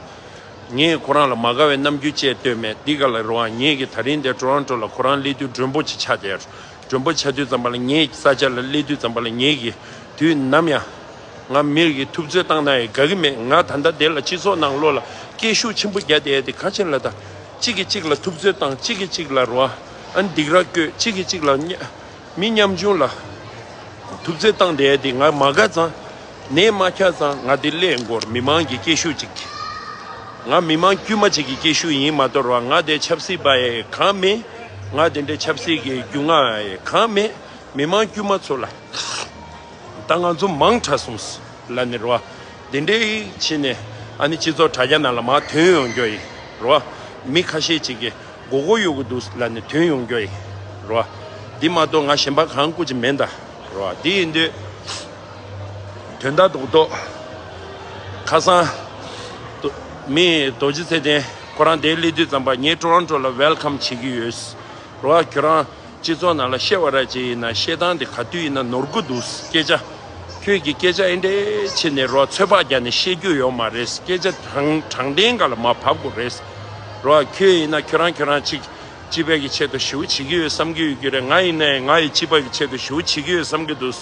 ངས་ཁོ་རང་ལ་མ་དགའ་བའི་རྣམ་འགྱུར་བཅས་སྟོན་མེད། འདི་ག་ལ་རེད་བ། ངེད་ཀྱིས་ད་རིང་འདིར་ཊོ་རོན་ཊོ་ལ་ཁོ་རང་སླེབས་དུས་མགྲོན་པོ་ཅིག་ཆགས་བསྡད། མགྲོན་པོ་ཆགས་དུས་ཙམ་པ་ལ་ངེད་ཀྱི་ས་ཆ་ལ་སླེབས་དུས་ཙམ་པ་ལ་ངེད་ཀྱིས་དུས་ནམ་ཡང་། ང་མིར་གྱི་ཐུབ་ཚོད་བཏང་ན་ཡང་དགའ་གི་མེད། ང་ད་ལྟ་དེ་ལ་སྤྱི་ཚོགས་ནང་ལོགས་ལ་སྐད་ཤུགས་ཆེན་པོ་རྒྱག་བསྡད་དེ་ག་ཅི་ལ་ད། གཅིག་གིས་གཅིག་ལ་ཐུབ་ཚོད་བཏང་། གཅིག་གིས་གཅིག་ལ་རོ། ཨ་ནི་སྡིགས་ར་བསྐུལ། གཅིག་གིས་གཅིག་ལ་མི་ཉམ་ཆུང་ལ་ཐུབ་ཚོད་བཏང་བསྡད་དེ་ང་མ་དགའ་ཙང་། ནད་མ་ཁྱབ་ཙང་ང་དེ་སླེབས་འགོར། མི་མང་གི་སྐད་ཤུགས་ཅིག་ང་མི་མང་དཀྱུས་མ་ཅིག་གི་སྐད་ཤུགས་ཡིན་མ་གཏོགས་རོ། ང་དེ་ཆབ་སྲིད་པ་ཡི་གང་མེད། ང་དེ་འདྲའི་ཆབ་སྲིད་ཀྱི་རྒྱུས་མངའ་ཡི་གང་མེད། མི་མང་དཀྱུས་མ་ཚོ་ལ། ད་ང་ཚོ་མང་དྲགས་སོང་ལབ་ནས་རོ། དེ་འདྲའི་ཕྱིན་ནས་ཨ་ནི་སྤྱི་ཚོགས་དྲ་རྒྱ་ནང་ལ་མར་ཐོན་ཡོང་རྒྱུ་ཡིན་རོ། མི་ཁ་ཤས་ཅིག་གིས་མགོ་སྐོར་གཡུག་གི་འདུག་ལབ་ནས་ཐོན་ཡོང་རྒྱུ་ཡིན་རོ། འདི་མ་གཏོགས་ང་གཞན་པ་གང་སྐུ་ཅིག་མེད་ད་རོ། འདི་ཡིན་དུས་དོན་དག་རྡོག་རྡོག་ཁ་སང་། མི་རྡོ་རྗེ་ཚེ་བརྟན་ཁོ་རང་དེར་སླེབས་དུས་ཙམ་པ་ངས་ཊོ་རོན་ཊོ་ལ་ཝེལ་ཀམ་བྱེད་ཀྱི་ཡོད་རོ། ཁྱོད་རང་། སྤྱི་ཚོགས་ནང་ལ་བཤད་པ་ར་ཅིག་ཡིན་ན་བཤད་སྟངས་དེ་ག་དུས་ཡིན་ན་ནོར་གི་འདུག་སྐད་ཆ། ཁྱོད་ཀྱི་སྐད་ཆ་ཨེ་འདྲས་བྱས་ནས་རོ་ཚོད་དཔག་རྒྱག་ནས་བཤད་རྒྱུ་ཡོད་མ་རེད། སྐད་ཆ་དྲང་དྲང་བདེན་སྒང་ལ་མར་ཕབ་དགོས་རེད། རོ་ཁྱོད་ཡིན་ན་ཁྱོད་རང་ཁྱོད་རང་ཅིག་སྤྱི་པའི་གི་ཆེད་དུ་ཞེ་པོ་བྱེད་ཀྱི་ཡོད་བསམ་གྱི་ཡོད་ཀྱི་རེད། ང་ཡིན་ནའི་ང་ཡི་སྤྱི་པ་གི་ཆེད་དུ་ཞེ་པོ་བྱེད་ཀྱི་ཡོད་བསམ་གྱི་འདུག་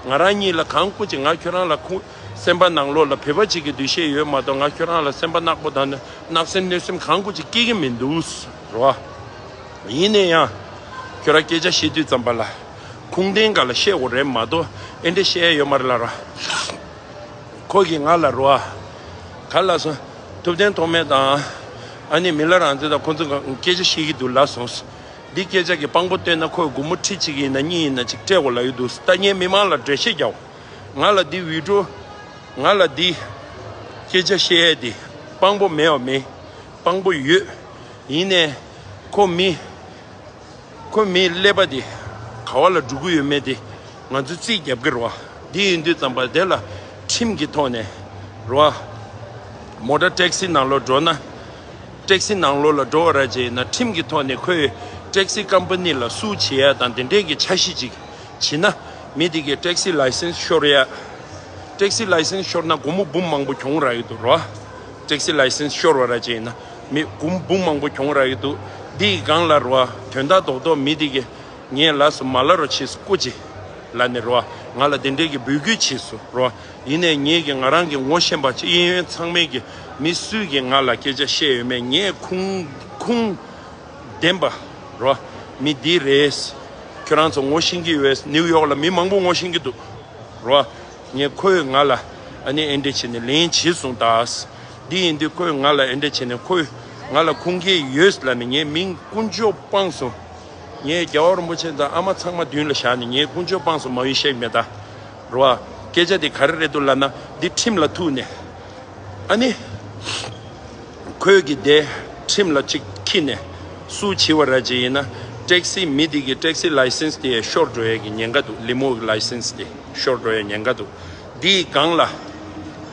ང་རང་ཉིད་ལ་གང་སྐུ་ཅིག་ང་ཁྱོད་རང་ལ་ཁུ་སེམས་པ་ནང་ལོགས་ལ་བོད་པ་ཅིག་གི་འདུ་ཤེས་ཡོད་མ་གཏོགས་ང་ཁྱོད་རང་ལ་སེམས་པ་ནག་པོ་དང་ནི་གནག་སེམས་གནོད་སེམས་གང་སྐུ་ཅིག་སྐྱེ་གི་མི་འདུག་རོ། ཡིན་ནའི་ཡང་། ཁྱོད་རང་སྐད་ཆ་བཤད་དུས་ཙམ་པ་ལ། ཁུངས་ལྡན་སྒང་ལ་བཤད་དགོས་རེད་མ་གཏོགས་ཨེ་འདྲ་བཤད་ཡ་ཡོད་མ་རེད་ལ་ར། ཁོ་གིས་ང་ལ་རོ། ག་ལ་སོང་། ཐུབ་བསྟན་ཐོགས་མེད་དང་། ཨ་ནི་མི་ལ་རང་བཙན་དང་ཁོང་ཚོ་སྐད་ཆ་བཤད་ཀྱི་འདུག་ལབ་སོང་། འདི་སྐད་ཆ་གི་དཔང་པོ་བཏོན་ན་ཁོས་སྒོར་མོ་ཁྲི་གཅིག་ཡིན་ན་གཉིས་ཡིན་ན་གཅིག་སྤྲད་དགོས་ལབ་ཡོད་འདུག་ད་ངས་མི་མང་ལ་འགྲེལ་བཤད་རྒྱག་ང་ལ་འདི་བི་ཌིའོ། ང་ལ་འདི་སྐད་ཆ་བཤད་ཡས་འདི་དཔང་པོ་མེད་པ་མེད། དཔང་པོ་ཡོད། ཡིན་ནའི་ཁོ་མི་ཁོ་མིའི་ཀླད་པ་འདི་ག་བ་ལ་འགྲོ་གི་ཡོད་མེད་འདི་ང་ཚོས་རྩིས་རྒྱབ་ཀྱི་རེད་བ། འདི་ཡིན་དུས་ཙམ་པ་དེ་ལ་ཁྲིམས་ཀྱི་ཐོག་ནས་རེད་བ། མོ་ཊ་ཊེག་སི་ནང་ལོགས་འགྲོ་ན། ཊེག་སི་ནང་ལོགས་ལ་འགྲོ་བ་ར་བྱས་ན་ཁྲིམས་ཀྱི་ཐོག་ནས་ཁོས་ཊེག་སི་ཀམ་པ་ནི་ལ་སུ་བྱེད་ཡ་དང་དེ་འདྲས་ཀྱི་འཆར་གཞི་ཅིག་བྱེད་ན། མི་དེ་གའི་ཊེག་སི་ལའི་སེན་སི་ཤོར་ཡ། ཊེག་སི་ལའི་སེན་སི་ཤོར་ན་སྒོར་མོ་འབུམ་མང་པོ་གྱོང་རག་གི་འདུག་རོ། ཊེག་སི་ལའི་སེན་སི་ཤོར་བ་ར་བྱས་ན་མི་སྒོར་མོ་འབུམ་མང་པོ་གྱོང་རག་གི་འདུག་འདི་ཡི་སྒང་ལ་རོ། དོན་དག་རྡོག་རྡོག་མི་དེ་གའི་ངས་ལབ་སོང་མ་ལབ་རོགས་བྱེད་སྐུ་མཁྱེན། ལབ་ནས་རོ། ང་ལ་དེ་འདྲས་ཀྱི་འབོད་སྐུལ་བྱས་སོང་རོ། ཡིན་ནའི་ངེད་ཀྱི་ང་རང་གི་ངོ་ཤེས་པ་ཅིག་གཡས་གཡོན་ཚང་མས་ཀྱི་མི་སུས་ཀྱི་ང་ལ་སྐད་ཆ་བཤད་ཡོད་མེད་ངས་ཁུངས་ཁུངས་ལྡན་པ་རོ། མི་འདི་རེད། ཁྱོད་རང་ཚོ་ངོ་ཤེས་ཀྱི་ཡོད། ནིའུ་ཡོག་ལ་མི་མང་པོ་ངོ་ཤེས་ཀྱི་འདུག་རོ། ངས་ཁོས་ང་ལ་ཨ་ནི་ཨེ་འདྲས་བྱས་ནས་ལན་བྱས་སོང་ད། འདི་ཡིན་དུས་ཁོས་ང་ལ་ཨེ་འདྲས་བྱས་ནས་ཁོས་ང་ལ་ཁུངས་སྐྱེལ་ཡོད་ལབ་ནས་ངའི་མིང་དཀོན་མཆོག་སྤངས་སོང་། ངས་རྒྱལ་བ་རིན་པོ་ཆེ་དང་ཨ་མ་ཚང་མ་མདུན་ལ་བཞག་ནས་ངས་དཀོན་མཆོག་སྤངས་སོང་མ་འོས་བཤད་མེད་ད། རོ། སྐད་ཆ་དེ་ག་རེ་རེད་འདུག་ལབ་ན་འདི་ཁྲིམས་ལ་ཐུག་ནས། ཨ་ནི། ཁོས་ཀྱི་དེ་ཁྲིམས་ལ་གཅིག་འཁྱེར་ནས་སུ་བྱེད་པ་ར་ཅིག་ཡིན་ན་ཊེག་སི་མི་དེ་གི་ཊེག་སི་ལའི་སེན་སི་དེ་ཤོར་འགྲོ་ཡས་ཀྱི་ཉེན་ཁ་འདུག་ལི་མོ་གི་ལའི་སེན་སི་དེ་ཤོར་འགྲོ་ཡས་ཉེན་ཁ་འདུག་འདིའི་སྒང་ལ་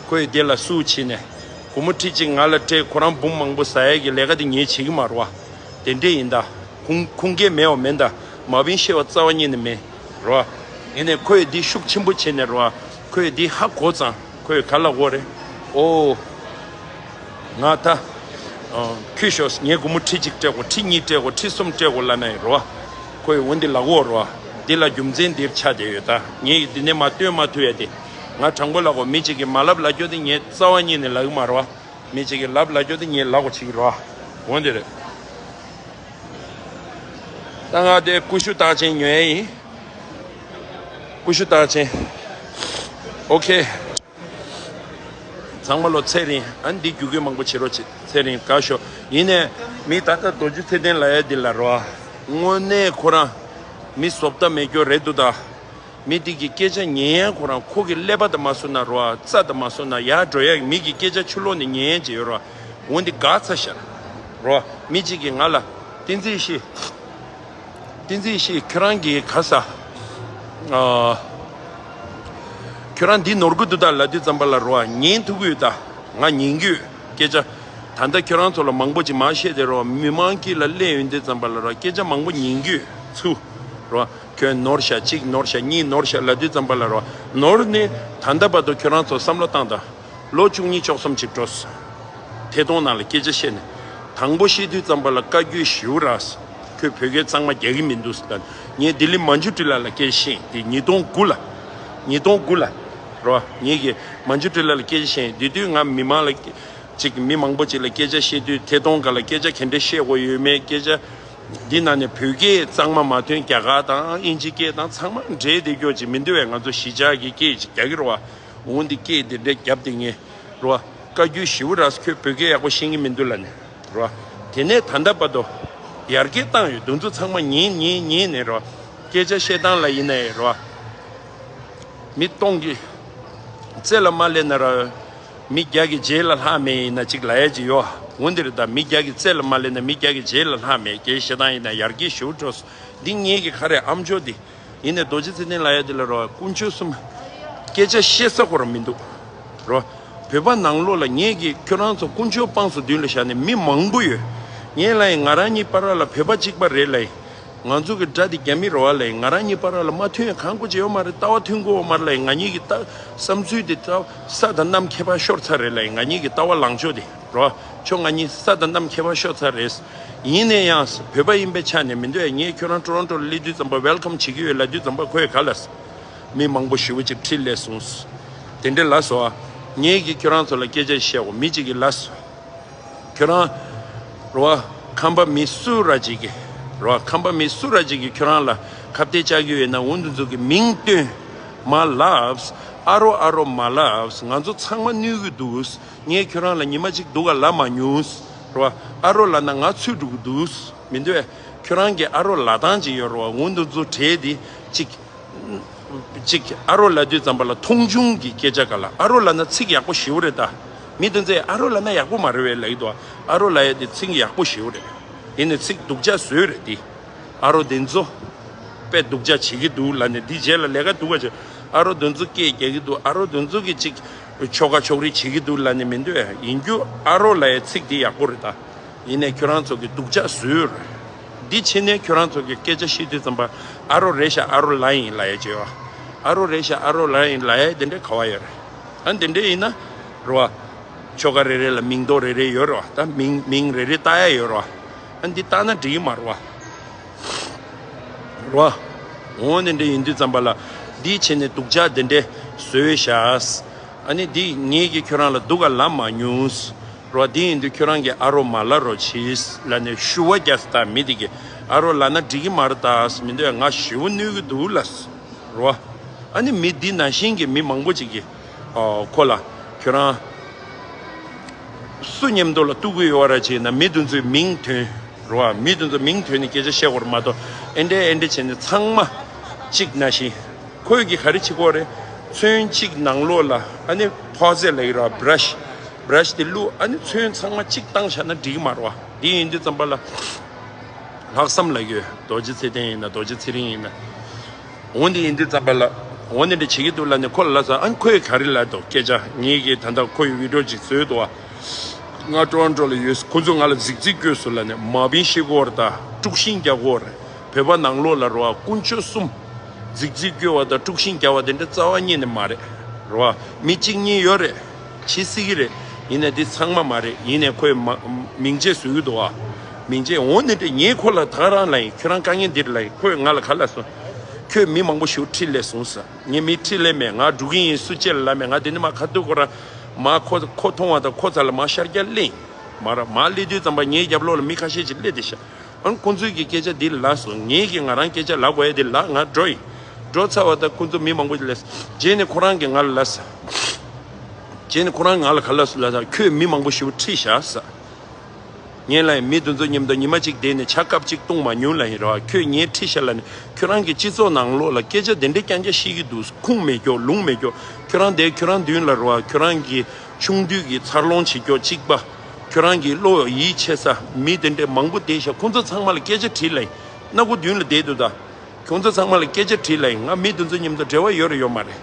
ཁོས་དེ་ལ་སུ་བྱེད་ནས་སྒོར་མོ་ཁྲི་གཅིག་ང་ལ་སྤྲད་ཁོ་རང་འབུམ་མང་པོ་ཟ་ཡས་ཀྱི་ལས་ཀ་དེ་ངས་བྱེད་ཀྱི་མ་རེད་བ། དེ་འདྲས་ཡིན་ད། ཁུངས་ཁུངས་སྐྱེལ་མེད་པ་མིན་ད། མ་བིན་ཤེས་པ་རྩ་བ་ཉིད་ནས་མེད། རོ། ཡིན་ནའི་ཁོས་འདི་ཤུགས་ཆེན་པོ་བྱས་ནས་རོ། ཁོས་འདི་ཧ་གོ་ཙང་ཁོས་ག་ལ་གོ་རེད། ཨོ། ང་ད། ཁྱོད་ཤོག་ངས་སྒོར་མོ་ཁྲི་གཅིག་སྤྲད་གོ་ཁྲི་གཉིས་སྤྲད་གོ་ཁྲི་གསུམ་སྤྲད་གོ་ལབ་ནའི་རོ། ཁོས་འོ་འདི་ལབ་གོ་རོ། འདི་ལ་རྒྱུ་མཚན་འདིར་ཆགས་བསྡད་ཡོད་ད། ངས་འདི་ནས་མ་སྟོན་མ་ཐུབ་ཡ་དེ། ང་དྲང་པོ་ལབ་གོ་མི་གཅིག་གིས་མ་ལབ་ལབ་རྒྱུ་དེ་ངས་རྩ་བ་ཉིད་ནས་ལབ་གི་མ་རོ། མི་གཅིག་གིས་ལབ་ལབ་རྒྱུ་དེ་ངས་ལབ་གོ་ཆིག་རོ། འོ་འདི་རེད། ད་ང་དེ་ཀུ་ཤུ་རྟགས་ཅན་ཉོ་ཡས་ཡིན། ཀུ་ཤུ་རྟགས་ཅན། ཨོ་ཁེ། ཚང་མ་ལོ་ཚེ་རིང་ཨ་འདི་རྒྱུ་རྒྱུ་མང་པོ་བྱེད་རོགས་བྱེད་ཚེ་རིང་དགའ་ཤོག་ཡིན་ནས་མི་ད་ལྟ་རྡོ་རྗེ་ཚེ་བརྟན་ལ་ཡ་འདི་ལ་རོ། དངོས་གནས་ཁོ་རང་མི་བཟོ་ལྟ་མེད་སྐྱོ་རེད་འདུག་ད། མི་དེ་གི་སྐད་ཆ་ཉན་ཡ་ཁོ་རང་ཁོ་གི་ཀླད་པ་དང་མ་སོ་ན་རོ་རྩ་དང་མ་སོ་ན་ཡར་འགྲོ་ཡ་མི་གི་སྐད་ཆ་ཆུ་ལོག་ནས་ཉན་ཡ་ཅིག་ཡོད་རོ། འོན་ཏེ་དགའ་ཚ་ཤར། རོ། མི་གཅིག་གིས་ང་ལ་བསྟན་འཛིན་ཤེས། བསྟན་འཛིན་ཤེས་ཁྱོད་རང་གིས་ག་ས། ཨ། ཁྱོད་རང་འདི་ནོར་གི་འདུག་ད་ལབ་དུས་ཙམ་པ་ལ་རོ་ཉན་ཐུབ་གི་ཡོད་ད། ང་ཉན་གི་ཡོད་སྐད་ཆ། ད་ལྟ་ཁྱོད་རང་ཚོ་ལ་མང་པོ་ཅིག་མ་བཤད་དེ་རོ་མི་མང་དཀྱིལ་ལ་སླེབས་ཡོང་དུས་ཙམ་པ་ལ་རོ་སྐད་ཆ་མང་པོ་ཉན་གི་ཡོད་ཚུ། རོ། ཁྱོད་ནོར་ཤག་གཅིག་ནོར་ཤག་གཉིས་ནོར་ཤག་ལབ་དུས་ཙམ་པ་ལ་རོ། ནོར་ནི་ད་ལྟ་བར་དུ་ཁྱོད་རང་ཚོ་བསམ་བློ་བཏང་དང་། ལོ་བཅུ་གཉིས་བཅུ་གསུམ་ཅིག་འགྲོ་སོང་། ཐད་གཏོང་ནང་ལ་སྐད་ཆ་བཤད་ནས། དང་པོ་བཤད་དུས་ཙམ་པ་ལ་བཀའ་བརྒྱུད་ཞིའུ་ར། ཁོས་བོད་སྐད་གཙང་མ་རྒྱག་གི་མི་འདུག་ཟེར། ངས་ལྡི་ལི་མན་ཇུ་ཀྲི་ལ་ལ་སྐད་ཆ་བཤད་དེ་ཉིས་སྟོང་དགུ་ལ། ཉིས་སྟོང་དགུ་ལ། རོ། ངས་ཀྱི་མན་ཇུ་ཀྲི་ལ་ལ་སྐད་ཆ་བཤད་དེ་དུས་ང་མི་མང་ལ། ཅིག་མི་མང་པོ་ཅིག་ལ་སྐད་ཆ་བཤད་དུས་ཐད་གཏོང་སྒང་ལ་སྐད་ཆ་ག་འདྲ་བཤད་དགོས་ཡོད་མེད་སྐད་ཆ། འདི་ནང་ནས་བོད་སྐད་གཙང་མ་མ་ཐོན་རྒྱ་གར་དང་ཨིན་ཇི་སྐད་དང་ཚང་མ་འདྲེས་བསྡད་རྒྱུ་ཅིག་མི་འདུག་བས། ང་ཚོ་གཞིས་ཆགས་ཀྱི་སྐད་ཅིག་རྒྱག་གི་རེད་བ། འོན་ཏེ་སྐད་དེ་འདྲ་རྒྱབ་དེ་ངས་རེད་བ། བཀའ་བརྒྱུད་ཞིའུ་ར་ཁོས་བོད་སྐད་ཡག་པོ་ཤེས་ཀྱི་མི་འདུག་ལབ་ནས་རེད་བ། དེ་ནས་ད་ལྟ་བར་དུ་ཡར་རྒྱས་བཏང་ཡོད། འདི་ཚོ་ཚང་མ་ཉན་ཉན་ཉན་ནས་རེད་བ། སྐད་ཆ་བཤད་སྟངས་ལ་ཡིན་ན་ཡང་རེད་བ། མི་སྟོང་གི་རྩེ་ལ་མ་སླེབས་ན་ར། མི་བརྒྱ་གི་རྗེས་ལ་ལྷག་མེད་ཡིན་ན་ཅིག་ལབ་ཡ་ཅིག་ཡོད། འོན་ཏེ་རེད་ད་མི་བརྒྱ་གི་རྩེ་ལ་མ་སླེབས་ན་མི་བརྒྱ་གི་རྗེས་ལ་ལྷག་མེད་སྐད་བཤད་སྟངས་ཡིན་ན་ཡར་རྒྱས་ཞེ་པོ་འགྲོ་སོང་། འདི་ངེད་ཀྱི་ཁ་རེད་ཨམ་ཅོག་འདི། ཡིན་ནའི་རྡོ་རྗེ་ཚེ་བརྟན་ལབ་ཡ་འདི་ལ་རོ་དཀོན་མཆོག་གསུམ། སྐད་ཆ་བཤད་ས་ཁོ་རང་མི་འདུག་རོ། བོད་པ་ནང་ལོགས་ལ་ངེད་ཀྱིས་ཁྱོད་རང་ཚོ་དཀོན་མཆོག་དཔངས་སུ་མདུན་ལ་བཞག་ནས་མི་མང་པོ་ཡོད། ངས་ལབ་ཡིན་ང་རང་གཉིས་བར་ལ་བོད་པ་གཅིག་པ་རེད་ལབ་ཡིན། ང་ཚོ་གི་དགྲ་དེ་རྒྱ་མི་རེད་བ་ལབ་ཡིན། ང་རང་གཉིས་བར་ལ་མ་མཐུན་ཡ་གང་དགོས་ཀྱི་ཡོད་མ་རེད། ལྟ་བ་མཐུན་གི་ཡོད་མ་རེད་ལབ་ཡིན། ང་གཉིས་ཀྱི་ལྟ་བསམ་ཚུལ་དེ་ལྟ་ས་དང་གནམ་ཁྱད་པར་ཤོར་ཚར་རེད་ལབ་ཡིན། ང་གཉིས་ཀྱི་ལྟ་བ་ལངས་ཕྱོགས་དེ་རོ། ཁྱོད་ང་གཉིས་ས་དང་གནམ་ཁྱད་པར་ཤོར་ཚར་རེད། ཡིན་ནའི་ཡང་བོད་པ་ཡིན་པའི་ཆ་ནས་མི་འདོད་ཡ། ངས་ཁྱོད་རང་ཊོ་རོན་ཊོ་ལ་སླེབས་དུས་ཙམ་པ་ཝེལ་ཀམ་བྱེད་ཀྱི་ཡོད་ལབ་དུས་ཙམ་པ་ཁོས་ག་ལབ་སོང་། མི་མང་པོ་ཞེ་པོ་ཅིག་ཁྲིད་སླེབས་སོང་། དེ་འདྲ་ལབ་སོང་ཨ། ངས་ཀྱིས་ཁྱོད་རང་ཚོ་ལ་སྐད་ཆ་བཤད་འོ་མི་གཅིག་གིས་ལབ་སོང་། ཁྱོད་རང་རོ་ཁམས་པ་མི་སུ་ར་ཅིག་གིས་རོ་ཁམས་པ་མི་སུ་ར་ཅིག་གིས་ཁྱོད་རང་ལ་ཁ་གཏད་བཅག་གི་ཡོད་ན་འོ་འདི་ཚོ་གི་མིང་བཏོན་མ་ལབས། ཨ་རོ་ཨ་རོ་མ་ལབས། ང་ཚོ་ཚང་མ་གནོད་གི་འདུག་ངས་ཁྱོད་རང་ལ་ཉི་མ་གཅིག་སྡུག་ག་ལབ་མ་མྱོང་། རོ། ཨ་རོ་ལབ་ན་ང་ཚུད་འགྲོ་གི་འདུག་མི་འདོད། ཁྱོད་རང་གི་ཨ་རོ་ལབ་སྟངས་ཅིག་ཡོད་རེད་བ། འོ་འདི་ཚོ་བྲིས་དེ་ཅིག་ཅིག་ཨ་རོ་ལབ་དུས་ཙམ་པ་ལ་མཐོང་ཆུང་གི་སྐད་ཆ་ག་ལ། ཨ་རོ་ལབ་ན་ཚིག་ཡག་པོ་ཞེ་པོ་རེད་ད། མི་དེ་ཚོས་ཨ་རོ་ལབ་ན་ཡག་པོ་མ་རེད་བས་ལབ་ཀྱི་འདུག་ཨ་རོ་ལབ་ཡ་དེ་ཚིག་ཡག་པོ་ཞེ་པོ་རེད། ཡིན་ནའི་ཚིག་སྡུག་ཅག་བཟོས་རེད་དེ། ཨ་རོ་དེ་ཚོ་དཔེ་སྡུག་ཅག་བྱེད་ཀྱི་འདུག་ལབ་ནས། འདི་རྗེས་ལ་ལས་ཀ་སྡུག་པ་བྱེད། ཨ་རོ་དེ་ཚོ་སྐད་རྒྱག་གི་འདུག་ཨ་རོ་དེ་ཚོ་གི་ཅིག་ཆོ་ག་ཕྱོགས་རིས་བྱེད་ཀྱི་འདུག་ལབ་ནས་མི་འདོད། ཡིན་རྒྱུ་ཨ་རོ་ལབ་ཡ་ཚིག་དེ་ཡག་པོ་རེད་ད། ཡིན་ནའི་ཁྱོད་རང་ཚོ་གི་སྡུག་ཅག་བཟོས་རེད། འདི་ཕྱི་ནས་ཁྱོད་རང་ཚོ་གི་སྐད་ཆ་བཤད་དུས་ཙམ་པ་ཨ་རོ་རེད་ཤག་ཨ་རོ་ལབ་ཡིན་ལབ་ཡ་བྱེད་བ། ཨ་རོ་རེད་ཤག་ཨ་རོ་ལབ་ཡིན་ལབ་ཡ་དེ་འདྲའི་ག་བ་ཡོད་རེད། ཨ་འདི་འདྲའི་ཡིན་ན་རེད་བ། ཆོ་ག་རེ་རེ་ལ་མིང་འདོགས་རེ་རེ་ཡོད་རེད་བ། ད་མིང་མིང་རེ་རེ་བཏགས་ཡ་ཡོད་རེད་བ། ཨ་འདི་བཏགས་ན་འགྲིག་གི་མ་རེད་བ། རེད་བ། འོ་འདི་འདྲ་ཡིན་དུས་ཙམ་པ་ལ་འདི་བྱས་ནས་སྡུག་ཅག་འདི་འདྲ་བཟོས་ཤག་ཨ་ནི་འདི་ངེད་ཀྱིས་ཁྱོད་རང་ལ་སྡུག་ག་ལབ་མ་མྱོང་། རེད་བ། འདི་ཡིན་དུས་ཁྱོད་རང་གིས་ཨ་རོ་མ་ལབ་རོགས་གྱིས་ལབ་ནས་ཞུ་བ་རྒྱག་སྟངས། མི་དེ་གིས་ཨ་རོ་ལབ་ན་འགྲིག་གི་མ་རེད་ད་མི་འདོད། ང་ཞེ་པོ་གནོད་ཀྱི་འདུག་ལབ། རེད་བ། ཨ་ནི་མི་འདི་ནང་བཞིན་གྱི་མི་མང་པོ་ཅིག་གིས་ཨ་ཁོ་ལ་ཁྱོད་རང་སུ་མཉམ་དུ་ལ་གཏུག་གི་ཡོད་ར་བྱས་ན། མི་དེ་ཚོའི་མིང་ཐོན། རེད་བ། མི་དེ་ཚོ་མིང་ཐོན་ནས་སྐད་ཆ་བཤད་དགོས་རེད་མ་གཏོགས། ཨེ་འདྲས་ཨེ་འདྲས་བྱས་ནས་ཚང་མ་གཅིག་ནང་བཞིན། ཁོས་ཀྱིས་ག་རེ་བྱེད་ཀྱི་ཡོད་རེད། ཚོན་གཅིག་ནང་ལོགས་ལ་ཨ་ནི་ཕོ་ཟེར་ལབ་ཀྱི་རེད་བ། བྷ་ར་ཤི་བྷ་ར་ཤི་དེ་བླུགས། ཨ་ནི་ཚོན་ཚང་མ་གཅིག་བཏང་བཞག་ན་འགྲིག་གི་མ་རེད་བ། འདི་ཡིན་དུས་ཙམ་པ་ལ་ལྷག་བསམ་ལབ་ཀྱི་ཡོད། རྡོ་རྗེ་ཚེ་བརྟན་ཡིན་ན་རྡོ་རྗེ་ཚེ་རིང་ཡིན་ན། འོ་འདི་ཡིན་དུས་ཙམ་པ་ལ། འོ་འདི་འདྲ་བྱེད་ཀྱི་འདུག་ལབ་ནས་ཁོ་ལ་ལབ་ས། ཨ་ནི་ཁོས་ག་རེ་ལབ་འདུག་སྐད་ཆ། ངེད་ཀྱིས་ད་ལྟ་ཁོ་ཡི་བི་ཌིའོ་ཅིག་བཟོས་འདུག་བ། ང་ཊོ་རོན་ཊོ་ལ་ཡོད། ཁོ་ཚོས་ང་ལ་རྫིག་རྫིག་བཀོད་སོང་ལབ་ནས། མ་བིན་ཤི་གོ་ར་ད་དཀྲུག་ཤིང་རྒྱག་གོ་ར། བོད་པ་ནང་ལོགས་ལ་རེད་བ། དཀོན་མཆོག་གསུམ་རྫིག་རྫིག་བཀོད་པ་དང་དཀྲུག་ཤིང་རྒྱག་པ་དེ་འདྲ་རྩ་བ་ཉིད་ནས་མ་རེད། རེད་བ། མི་གཅིག་གཉིས་ཡོད་རེད། བྱེད་སྲིད་ཀྱི་རེད། ཡིན་ནའི་འདི་ཚང་མ་མ་རེད། ཡིན་ནའི་ཁོས་མ་མིང་ཆད་བཟོ་གི་འདུག་བ། མིང་ཆད། འོ་འདི་འདྲ་ངས་ཁོ་ལ་ད་ག་རང་ལབ་ཡིན། ཁྱོད་རང་དཀའ་ངལ་འདིར་ལབ་ཡིན། ཁོས་ང་ལ་ག་ལབ་སོང་། ཁྱོད་མི་མང་པོ་ཞིག་ཁྲིད་སླེབས་སོང་ཟེར། ངས་མི་ཁྲིད་སླེབས་མེད། ང་འགྲོ་གི་ཡིན། སུ་གཅིག་ལ་ལབ་མེད། ང་དེ་ནས་མར་ཁ་ཐུག་ཁོ་རང་མར་ཁོ་ཁོ་མཐོང་བ་དང་ཁོ་རྩ་ལ་མར་ཤར་རྒྱག་སླེབས་ཡིན། མར་མར་སླེབས་དུས་ཙམ་པ་ངའི་རྒྱབ་ལོགས་ལ་མི་ཁ་ཤས་ཅིག་སླེབས་བསྡད་ཤག་ཨ་ནི་ཁོང་ཚོས་ཀྱི་སྐད་ཆ་འདི་ལབ་སོང་། ངས་ཀྱིས་ང་རང་སྐད་ཆ་ལབ་དགོས་ཡ་འདི་ལབ། ང་འགྲོ་ཡིན། འགྲོ་ཚར་བ་དང་ཁོང་ཚོ་མི་མང་པོ་ཅིག་སླེབས་སོང་། རྗེས་ནས་ཁོ་རང་གིས་ང་ལ་ལབ་སོང་། རྗེས་ནས་ཁོ་རང་ང་ལ་ག་ལབ་སོང་ལབ་ན། ཁྱོད་མི་མང་པོ་ཞིག་ཁྲིད་བཞག་ཟེར། ངས་ལབ་ཡིན། མི་དེ་ཚོ་མཉམ་དུ་ཉི་མ་གཅིག་བསྡད་ནས་ཆ་སྐབས་གཅིག་གཏོང་མ་མྱོང་ལབ་ཡིན། རེད་བ། ཁྱོད་ངས་ཁྲིད་ཤག་ལབ་ནས། ཁྱོད་རང་གི་སྤྱི་ཚོགས་ནང་ལོགས་ལ་སྐད་ཆ་དེ་འདྲའི་རྐྱང་རྐྱང་བཤད་ཀྱི་འདུག་ཁུངས་མེད་ཀྱོག་ལུང་མེད་ཀྱོག་ཁྱོད་རང་དེ་ཁྱོད་རང་མདུན་ལ་རེད་བ། ཁྱོད་རང་གི་ཆུང་དུས་ཀྱི་འཚར་ལོངས་བྱེད་ཀྱོག་གཅིག་པ། ཁྱོད་རང་གི་བློ་ཡིད་ཆེས་ས་མི་དེ་འདྲའི་མང་པོ་བསྡད་ཤག་ཁོང་ཚོ་ཚང་མ་ལ་སྐད་ཆ་དྲིས་ལབ་ཡིན། སྣ་སྒོ་མདུན་ལ་བསྡད་འདུག་ད། ཁྱོད་ཚོ་ཚང་མ་ལ་སྐད་ཆ་དྲིས་ལབ་ཡིན། ང་མི་དེ་ཚོ་མཉམ་དུ་འབྲེལ་བ་ཡོད་རེད་ཡོད་མ་རེད།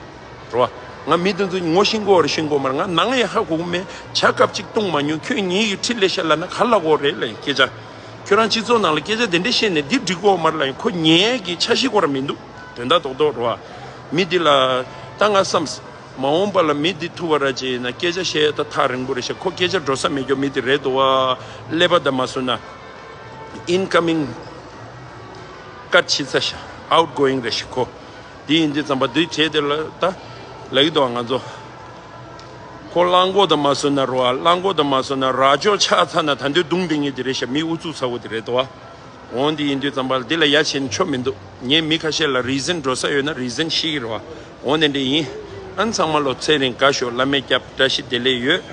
རེད་བ། ང་མི་དེ་ཚོ་ངོ་ཤེས་ཀྱི་ཡོད་རེད་ཤེས་ཀྱི་ཡོད་མ་རེད། ང་ནང་ཡང་ཧ་གོ་གི་མེད། ཆ་སྐབས་གཅིག་གཏོང་མ་མྱོང་། ཁྱོད་ངེད་ཀྱིས་ཁྲིད་སླེབས་ཤག་ལབ་ན་ག་ལབ་དགོས་རེད་ལབ་ཡིན་སྐད་ཆ། ཁྱོད་རང་སྤྱི་ཚོགས་ནང་ལ་སྐད་ཆ་དེ་འདྲ་བཤད་ནས་འདི་འགྲིག་གི་ཡོད་མ་རེད་ལབ་ཡིན། ཁོ་ཉན་གྱི་འཆར་གཞི་སྐོར་མི་འདུག་དོན་དག་རྡོག་རྡོག་རེད་བ། མི་འདི་ལ་ད་ང་བསམ། མ་འོངས་པ་ལ་མི་འདི་ཐུག་པ་ར་བྱས་ན་སྐད་ཆ་བཤད་ཡ་ད་ཐག་རིང་པོ་རེད་ཤག་ཁོ་སྐད་ཆ་འགྲོ་ས་མེད་ཀྱོག་མི་དེ་རེད་འདུག་བ། ཀླད་པ་ད་མ་སོང་ན། ཨིན་ཀ་མིང་ཀཊ་བྱེད་ས་ཤག་ཨའུཊ་གོ་ཡིང་རེད་ཤག་ཁོ། འདི་ཡིན་དུས་ཙམ་པ་འདི་བྱས་དེ་ལ་ད་ལབ་ཀྱི་འདུག་བ་ང་ཚོ། ཁོ་གླང་མགོ་དང་མ་སོན་ན་རོ་ཨ། གླང་མགོ་དང་མ་སོན་ན་རྭ་ཅོ་ཆགས་ཚར་ན་ད་འདོད་རྡུང་འདི་ངེས་དེ་རེད་ཤག་མི་ཨུ་ཚུགས་ཚ་བོ་དེ་རེད་དོ་བ། འོང་འདི་ཡིན་དུས་ཙམ་པ་ལ་འདི་ལ་ཡ་བྱས་ན་ཆོ་མི་འདུག་ངས་མི་ཁ་ཤས་ལ་རི་ཟན་འགྲོ་ས་ཡོད་ན་རི་ཟན་ཤེས་ཀྱི་རེད་བ། འོང་ནས་འདྲ་ཡིན། ཨ་ནི་ཚང་མ་ལོ་ཚེ་རིང་དགའ་ཤོག་བླ་མས་སྐྱབས། བཀྲ་ཤིས་བདེ་ལེགས་ཡོད།